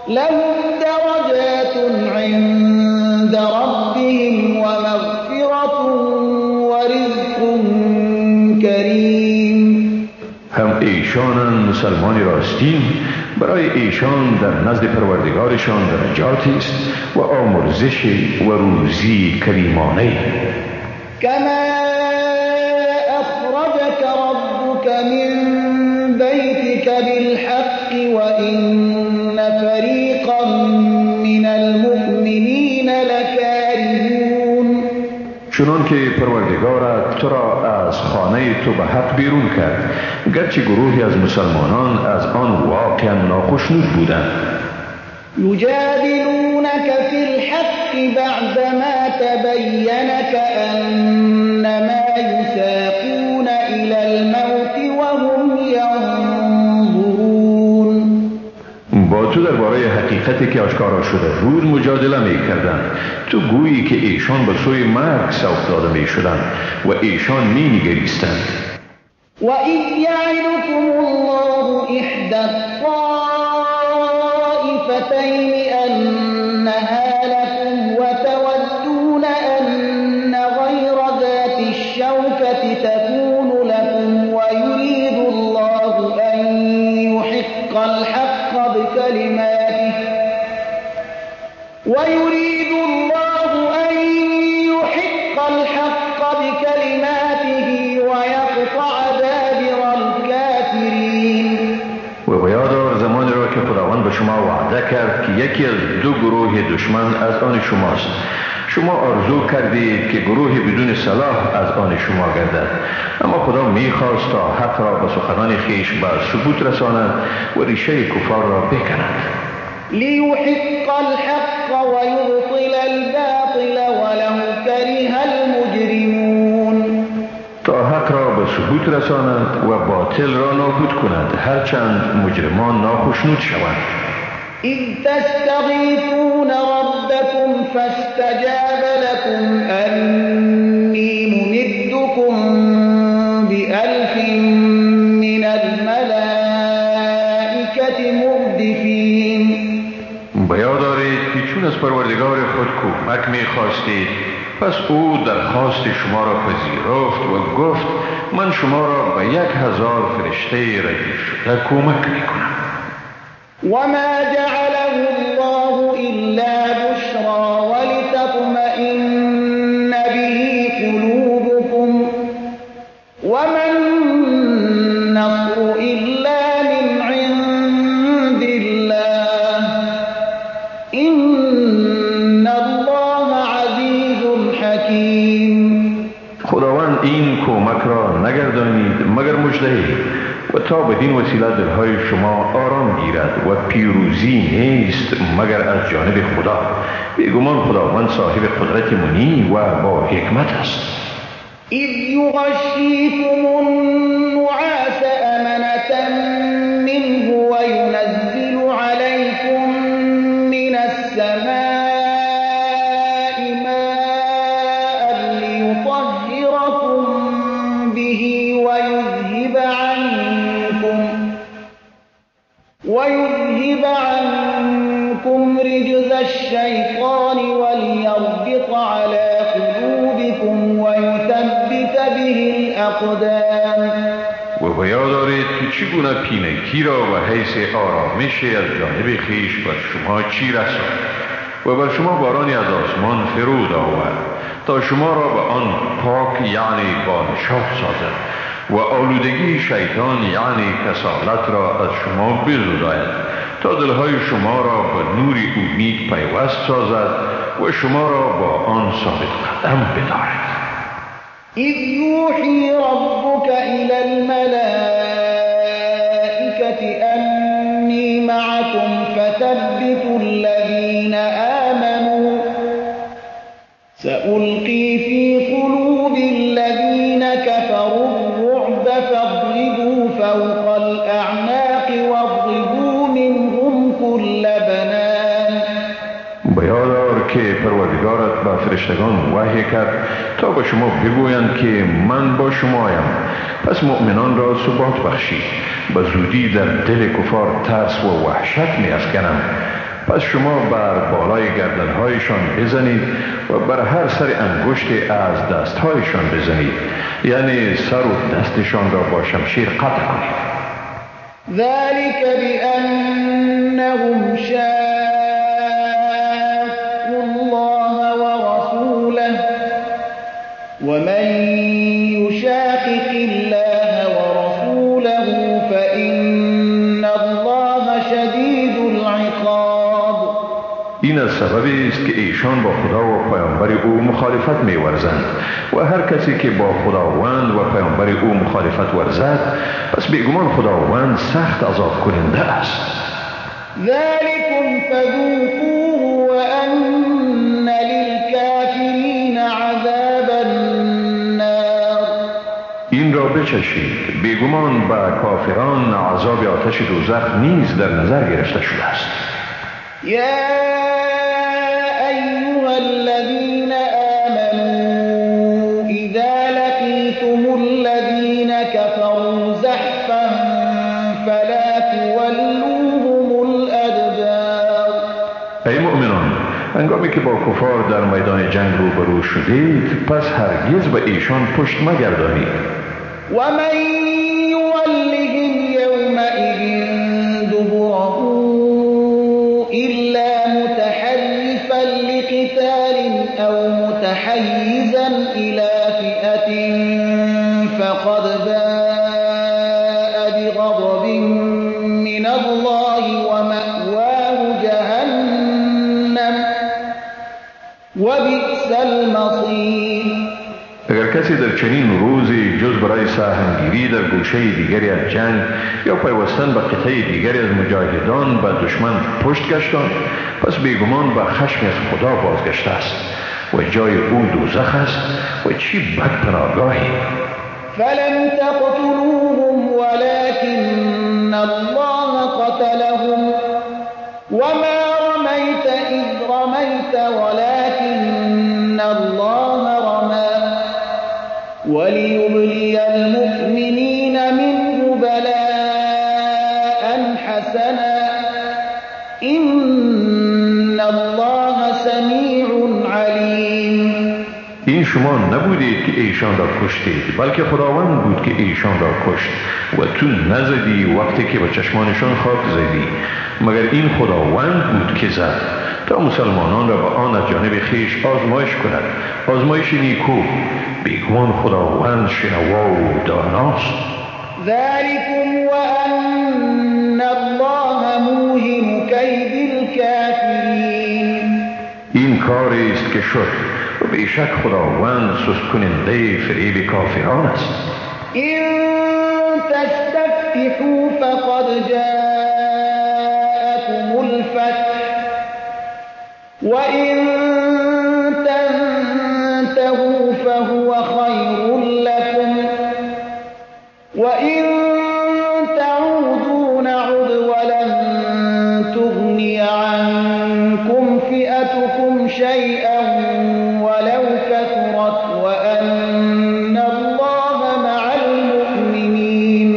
لهم درجات عند ربهم ومغفرة ورزق کریم. هم ایشانند مسلمان راستین، برای ایشان در نزد پروردگارشان درجاتی است و آمرزش و روزی کریمانه. کما اخرجک ربک من بیتک بالحق وان فریقا من المؤمنین لکارهون. چنان که پروردگارت تو را از خانه تو به حق بیرون کرد، گرچه گروهی از مسلمانان از آن واقعا ناخشنود بودند. یجادلونک فی الحق بعدما تبین کأنما یساقون الی الموت وهم ینظرون. با تو درباره حقیقتی که آشکارا شده بود مجادله می کردند. تو گویی که ایشان به سوی مرگ سوق داده می شدند و ایشان می نگریستند. وَإِذْ يَعِدُكُمُ اللَّهُ إِحْدَى الطَّائِفَتَيْنِ أَنَّهَا لَكُمْ وَتَوَدُّونَ أَنَّ غَيْرَ ذَاتِ الشَّوْكَةِ تَكُونُ لَكُمْ وَيُرِيدُ اللَّهُ أَن يُحِقَّ الْحَقَّ بِكَلِمَاتِهِ وَيُرِيدُ اللَّهُ أَن يُحِقَّ الْحَقَّ بِكَلِمَاتِهِ وَيَقْطَعَ دَابِرَ الْكَافِرِينَ. و بیادار زمانی را که خداوند به شما وعده کرد که یکی از دو گروه دشمن از آن شماست. شما آرزو کردید که گروه بدون سلاح از آن شما گردد، اما خدا میخواست تا حق را به سخنان خویش به ثبوت رساند و ریشه کفار را بکند. لیحق الحق ویبطل الباطل ولو کره المجرمون. تا حق را به ثبوت رساند و باطل را نابود کند، هرچند مجرمان ناخشنود شوند. اذ تستغیثون ربکم فاستجاب لكم انی ممدکم بألف من الملائکة مردفین. بیاد دارید که چون از پروردگار خود کمک می‌خواستید، پس او درخواست شما را پذیرفت و گفت من شما را به 1000 فرشته ردیف شده کمک می‌کنم. وما جعله الله إلا بشرى ولتطمئن به قلوبكم وما النصر إلا من عند الله إن الله عزيز حكيم. خداوند این کمک را نگردانید مگر مژده و تا بدین وسیله دلهای شما آرام گیرد و پیروزی نیست مگر از جانب خدا. بیگمان خداوند صاحب قدرت منی و با حکمت است. اذ یغشیکم النعاس امنة منه وینزل علیکم من السماء ماء لیطهرکم به ويذهب عنكم رجز الشيطان وليربط على قلوبكم ويثبت به الأقدام. و به یاد دارید که چگونه پینکی را به حیث آرامش از جانب خویش بر شما چیره ساخت و بر شما بارانی از آسمان فرود آورد تا شما را به آن پاک یعنی با نشاط سازد و آلودگی شیطان یعنی کسالت را از شما بزداید تا دلهای شما را به نور امید پیوست سازد و شما را با آن ثابت قدم بدارد. اذ یوحی ربک الی الملائکة انی معکم فثبتوا الذین آمنوا سألقی فی قلوب الذین كفروا الرعب فاضربوا فوق الأعناق واضربوا منهم كل بنان. به یاد آور که پروردگارت به فرشتگان وحی کرد تا به شما بگویند که من با شمایم، پس مؤمنان را ثبات بخشید. به زودی در دل کفار ترس و وحشت می افکنم، پس شما بر بالای گردنهایشان بزنید و بر هر سر انگشت از دستهایشان بزنید، یعنی سر و دستشان را با شمشیر قطع کنید. ذلك بأنهم شاقوا الله ورسوله ومن يشاقق الله ورسوله فإن الله شدید العقاب. این از سببی است که ایشان با خدا و پیامبر او مخالفت می‌ورزند و هر کسی که با خداوند و پیامبر او مخالفت ورزد پس بیگمان خداوند سخت عذاب کننده است. ذلكم فذوقوه وأن للكافرین عذاب النار. این را بچشید، بیگمان به کافران عذاب آتش دوزخ نیز در نظر گرفته شده است. یا ایها الذین آمنوا اذا لقیتم الذین كفروا زحفا فلا تولوهم الادبار. ای مؤمنان، هنگامی که با کفار در میدان جنگ روبرو شدید پس هرگز به ایشان پشت مگردانید. و من یولهم یومئذ دبره إلا متحرفا لقتال أو متحيزا إلى فئة فقد باء بغضب من الله ومأواه جهنم وبئس المصير. اگر کسی در چنین روزی جز برای سهمگیری در گوشه دیگری از جنگ یا پیوستن به قطعه دیگری از مجاهدان به دشمن پشت گشتان، پس بیگمان به خشم از خدا بازگشته است و جای او دوزخ است و چی بد پناهگاهی. فلم تقتلوهم ولكن الله قتلهم وما رمیت اذ رمیت ولكن الله رمی وليبلي المؤمنين منه بلاء حسنا إن الله سميع عليم. این شما نبودید که ایشان را کشتید، بلکه خداوند بود که ایشان را کشت و تو نزدی وقتی که به چشمانشان خاک زدی، مگر این خداوند بود که زد تا مسلمانان را به آن از جانب خویش آزمایش کند، آزمایش نیکو. بیگمان خداوند شنوا و داناست. ذلكم وأن الله موهن کید الكافرین. این کاری است که شد و بیشک خداوند سست کننده فریب کافران است. این تستفتحوا فقد جاءکم الفتح وإن تنتهوا فهو خير وإن تعودوا نعد ولن تغني عنكم فئتكم شيئا ولو كثرت وأن الله مع المؤمنين.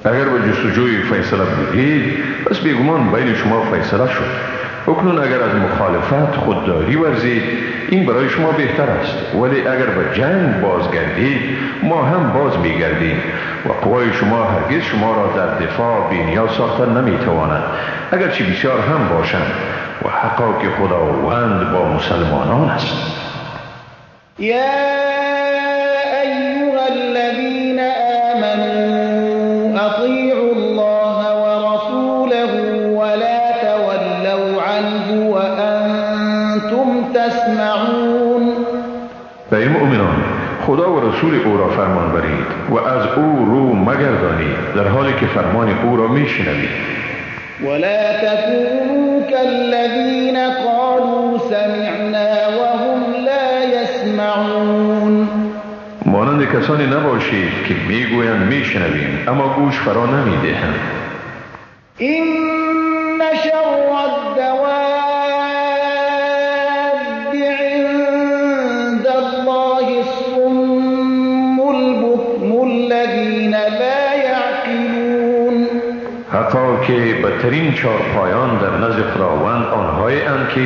اگر به جستجوی فیصله بودید پس بیگمان بین شما فیصله شد. اکنون اگر از مخالفت خودداری ورزید این برای شما بهتر است، ولی اگر به جنگ بازگردید ما هم باز میگردیم و قوای شما هرگز شما را در دفاع بی‌نیاز ساخته نمیتواند، اگرچه بسیار هم باشند، و حقا که خداوند با مسلمانان است. یا ایها الذین آمنوا اطیعوا الله ورسوله ولا تولوا عنه وانتم تسمعون. ای مؤمنان، خدا و رسول او را فرمان برید و از او رو مگردانید در حالی که فرمان او را میشنوید. ولا تكونوا كالذين قالوا سمعنا وهم لا يسمعون. مانند کسانی نباشید که میگویند میشنویم اما گوش فرا نمیدهند. إن شر الدواب عند الله الصم البكم الذين لا يعقلون. حتی که بدترین چارپایان در نزد خداوند آنهایی اند که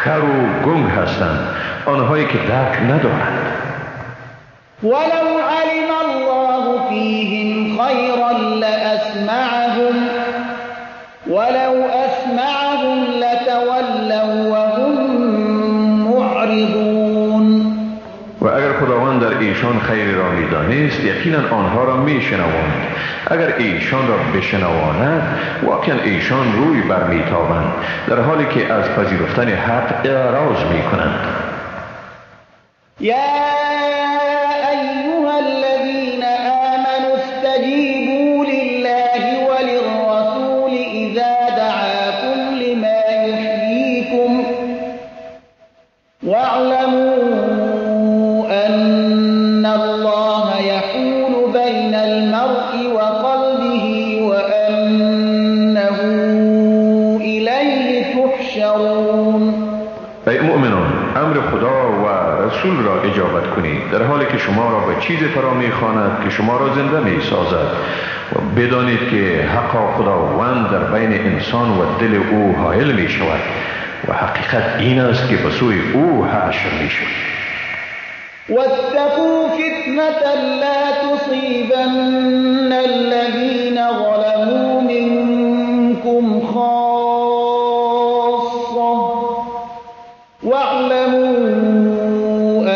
کر و گنگ هستند، آنهایی که درک ندارند. ولو علم الله فيهم خيرا لأسمعهم ولو أسمعهم لتولوا وهم معرضون. و اگر خداوند در ایشان خیر را میدانست یقینا آنها را میشنواند. اگر ایشان را بشنواند واقعا ایشان روی برمیتابند، در حالی که از پذیرفتن حق اعراض میکنند. یا ایها الذین آمنوا استجیبوا لله وللرسول اذا دعاکم لما یحییکم واعلموا أن الله يحول بين المرء وقلبه وأنه إليه تحشرون. ای مؤمنان، امر خدا و رسول را اجابت کنید در حالی که شما را به چیز فرا می‌خواند که شما را زنده می‌سازد، و بدانید که حق خداوند در بین انسان و دل او حائل می‌شود و حقیقت این است که به سوی او حشر می‌شود. واتقوا فتنة لا تصيبن الذين ظلموا منكم خاصة واعلموا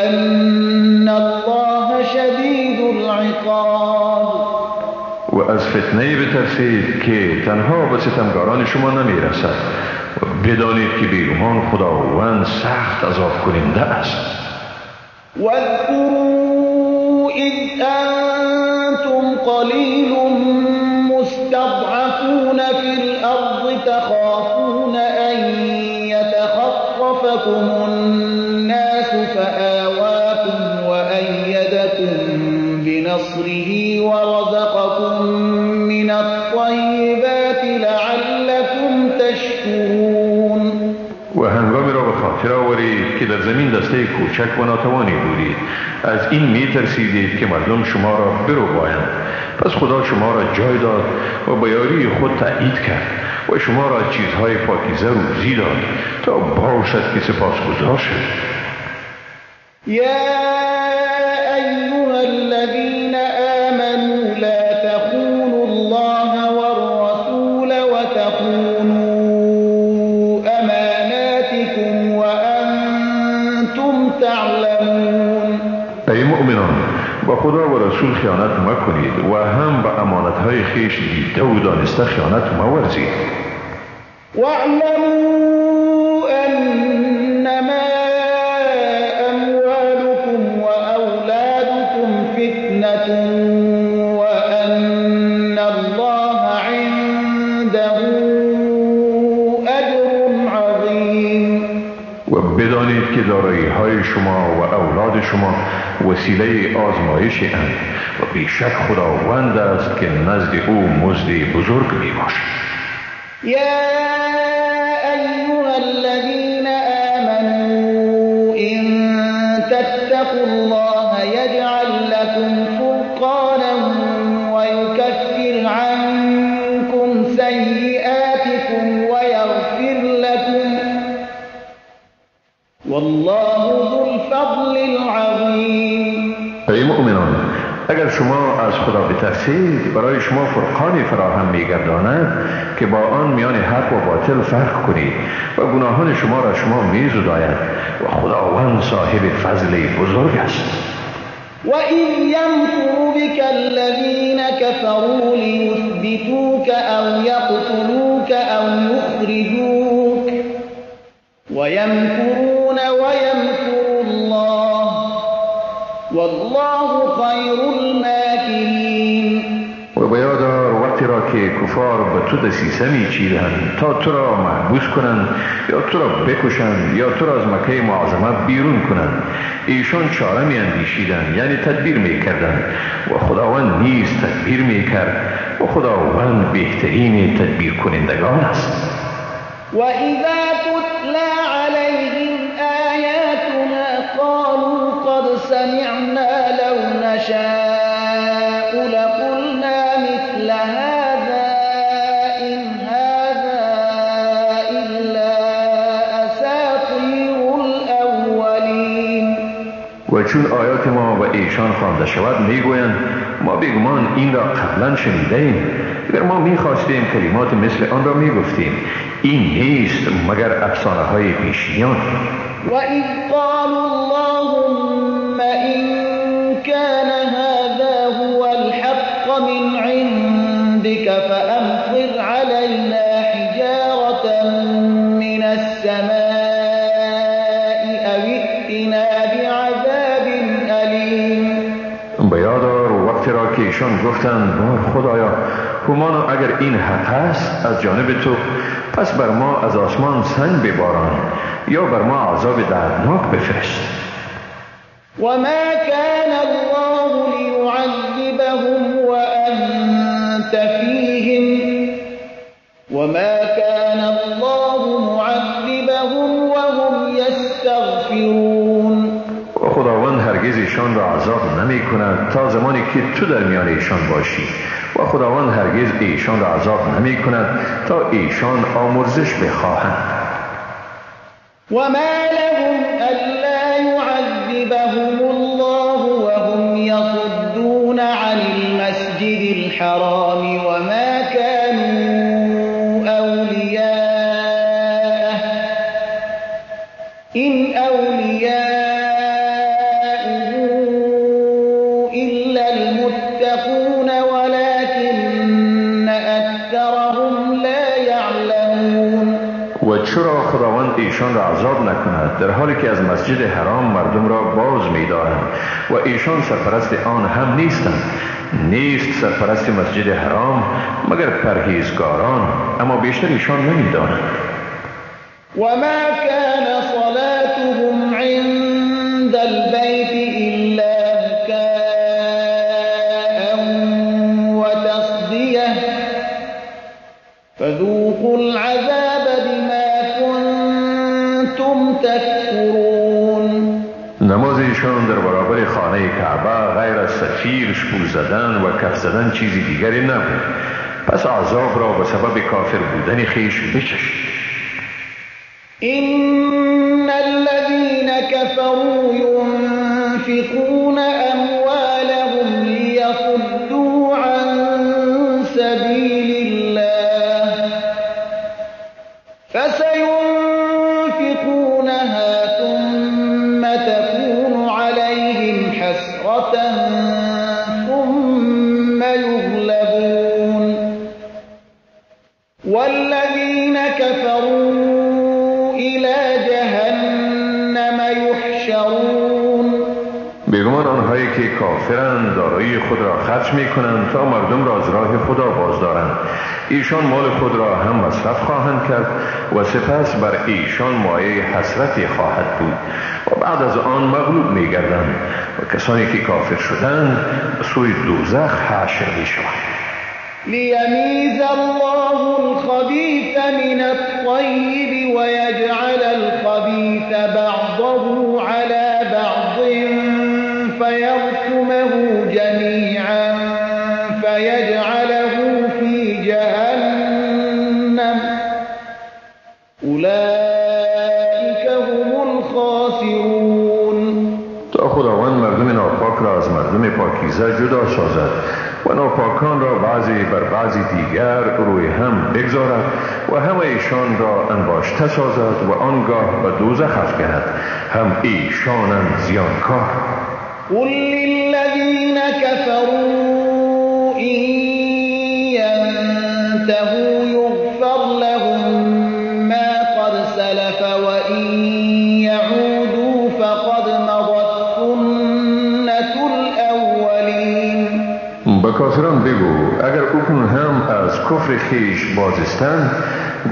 أن الله شديد العقاب. و از فتنه بترسید که تنها به ستمگاران شما نمیرسد، و بدانید که بیگمان خداوند سخت عذاب کننده است. واذكروا إذ أنتم قليل مستضعفون في الأرض تخافون أن يتخطفكم الناس فآواكم وأيدكم بنصره ورزقكم من الطيبات لعلكم تشكرون. و هنگامی را به خاطر آورید که در زمین دسته کوچک و ناتوانی بودید، از این میترسیدید که مردم شما را بربایند، پس خدا شما را جای داد و با یاری خود تأیید کرد و شما را چیزهای پاکیزه روزی داد تا باشد که سپاسگزار شوید. یا ایها الذین آمنوا لا تخونوا الله والرسول وتخونوا اماناتكم وانتم تعلمون. ای مؤمنان، با خدا و رسول خیانت مکنید و هم به امانتهای خویش دیده و دانسته خیانت مورزید. واعلموا انما اموالكم واولادكم فتنة وان الله عنده اجر عظیم. و بدانید که دارایی های شما و اولاد شما وسیله آزمایش اند و بیشک خداوند است که نزد او مزد بزرگ می باشد. یا ایها الذین آمنوا ان تتقوا الله یجعل لكم فرقانا ویکفر عنكم سیئاتكم ویغفر لكم والله ذو الفضل العظیم. ای مؤمنان، اگر شما از خدا بترسید برای شما فرقانی فراهم می‌گرداند که با آن میان حق و باطل فرق کنید و گناهان شما را شما می‌زداید و خداوند صاحب فضل بزرگ است. وَإِذْ يَمْكُرُ بِكَ الَّذِينَ كَفَرُوا لِيُثْبِتُوكَ أَوْ يَقْتُلُوكَ أَوْ يُخْرِجُوكَ وَيَمْكُرُونَ وَيَمْكُرُ اللَّهُ والله خیر الماکرین. و بیادار وقتی را که کفار به تو دسیسه میچیدند تا تو را محبوس کنند یا تو را بکشند یا تو را از مکه معظمه بیرون کنند، ایشان چاره میاندیشیدند، یعنی تدبیر میکردند و خداوند نیز تدبیر میکرد و خداوند بهترین تدبیر کنندگان است. و اذا تتلی علیهم آیاتنا قالوا قد سمعنا لو نشاء لقلنا مثل هذا إن هذا إلا أساطير الأولين. و چون آیات ما و ایشان خوانده شود میگویند ما بیگمان این را قبلا شنیده ایم، اگر ما میخواستیم کلمات مثل آن را میگفتیم، این نیست مگر افسانه های پیشینیان. وَإِذْ قَالُوا اللَّهُمَّ إِنْ كَانَ هَذَا هُوَ الْحَقَّ مِنْ عِنْدِكَ فَأَمْطِرْ عَلَيْنَا حِجَارَةً مِنَ السَّمَاءِ أَوِ ائْتِنَا بِعَذَابٍ أَلِيمٍ. بیادار وقتی را که ایشان گفتند بار خدایا همانا اگر این حق است از جانب تو، پس بر ما از آسمان سنگ بباران یا بر ما عذاب دردناک بفرست. و ما كان الله ليعذبهم وأنت فيهم وما كان الله معذبهم وهم يستغفرون. و خداوند هرگز ایشان را عذاب نمی کند تا زمانی که تو در میان ایشان باشی و خداوند هرگز ایشان را عذاب نمی کند تا ایشان آمرزش بخواهند. وما لهم ألا يعذبهم الله وهم يصدون عن المسجد الحرام وما كانوا أولياءه إن أولياؤه إلا المتقون ولكن أكثرهم لا يعلمون. و چرا خداوند ایشان را عذاب نکند در حالی که از مسجد حرام مردم را باز می‌دارند و ایشان سرپرست آن هم نیستند؟ نیست سرپرست مسجد حرام مگر پرهیزگاران، اما بیشتر ایشان نمی‌دانند. و ما كان صلاتهم عند البيت إلا مكاء وتصدية فذوقوا العذاب بما كنتم تكفرون. نماز ایشان در برابر خانه کعبه غیر از صفیر، شپول زدن و کف زدن چیزی دیگری نبود. پس عذاب را به سبب کافر بودن خویش بچشید. إن الذين كفروا ينفقون أموالهم ليصدوا عن سبيل الله فسينفقونها ثم تكون عليهم حسرة ثم يغلبون والذين كفروا إلى جهنم يحشرون. بیگمان آنهایی که کافرند دارایی خود را خرج میکنند تا مردم را از راه خدا بازدارند، ایشان مال خود را هم مصرف خواهند کرد و سپس بر ایشان مایه حسرتی خواهد بود و بعد از آن مغلوب می‌گردند و کسانی که کافر شدند به سوی دوزخ حشر می‌شوند. ليميز الله الخبيث من الطيب ويجعل الخبيث بعضه على بعض فيركمه جميعا فيجعله في جهنم أولئك هم الخاسرون. تا خداوند مردم ناپاک را از مردم پاکیزه جدا سازد و ناپاکان را بعضی بر بعضی دیگر روی هم بگذارد و همه ایشان را انباشته سازد و آنگاه به دوزخ افکند، هم ایشانند زیانکار. قل للذین كفروا إن ينتهوا يغفر لهم ما قد سلف وإن يعودوا فقد مضت سنة الأولين. به کافران بگو اگر اکنون هم از کفر خیش بازستند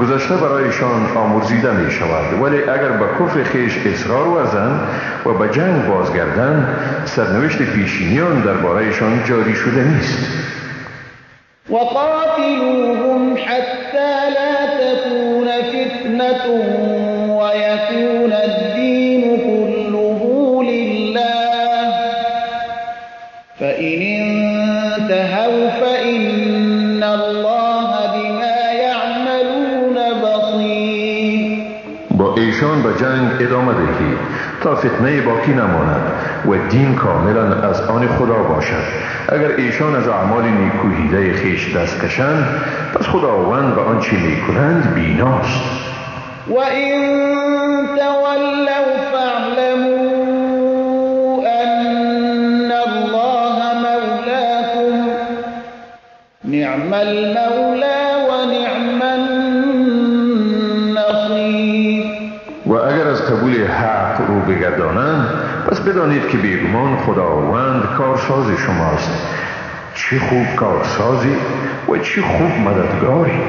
گذشته برایشان آمرزیده می شود، ولی اگر به کفر خیش اصرار ورزند و به جنگ بازگردند سرنوشت پیشینیان دربارهشان جاری شده نیست. وقاتلوهم حتی لا تكون فتنة ويكون الدين كله لله فإن انتهوا فإن الله بما يعملون بصير. با ایشان به جنگ ادامه دهید تا فتنه باقی نماند و دین کاملا از آن خدا باشد. اگر ایشان از اعمال نیکوهیده خویش دست کشند پس خداوند به آنچه میکنند بیناست. و این تولوا فاعلموا ان الله مولاكم نعم المولى و نعم النصير. و اگر از قبول حق رو بگردانند پس بدانید که بیگمان خداوند کارساز شماست. چه خوب کارسازی و چه خوب مددگاری.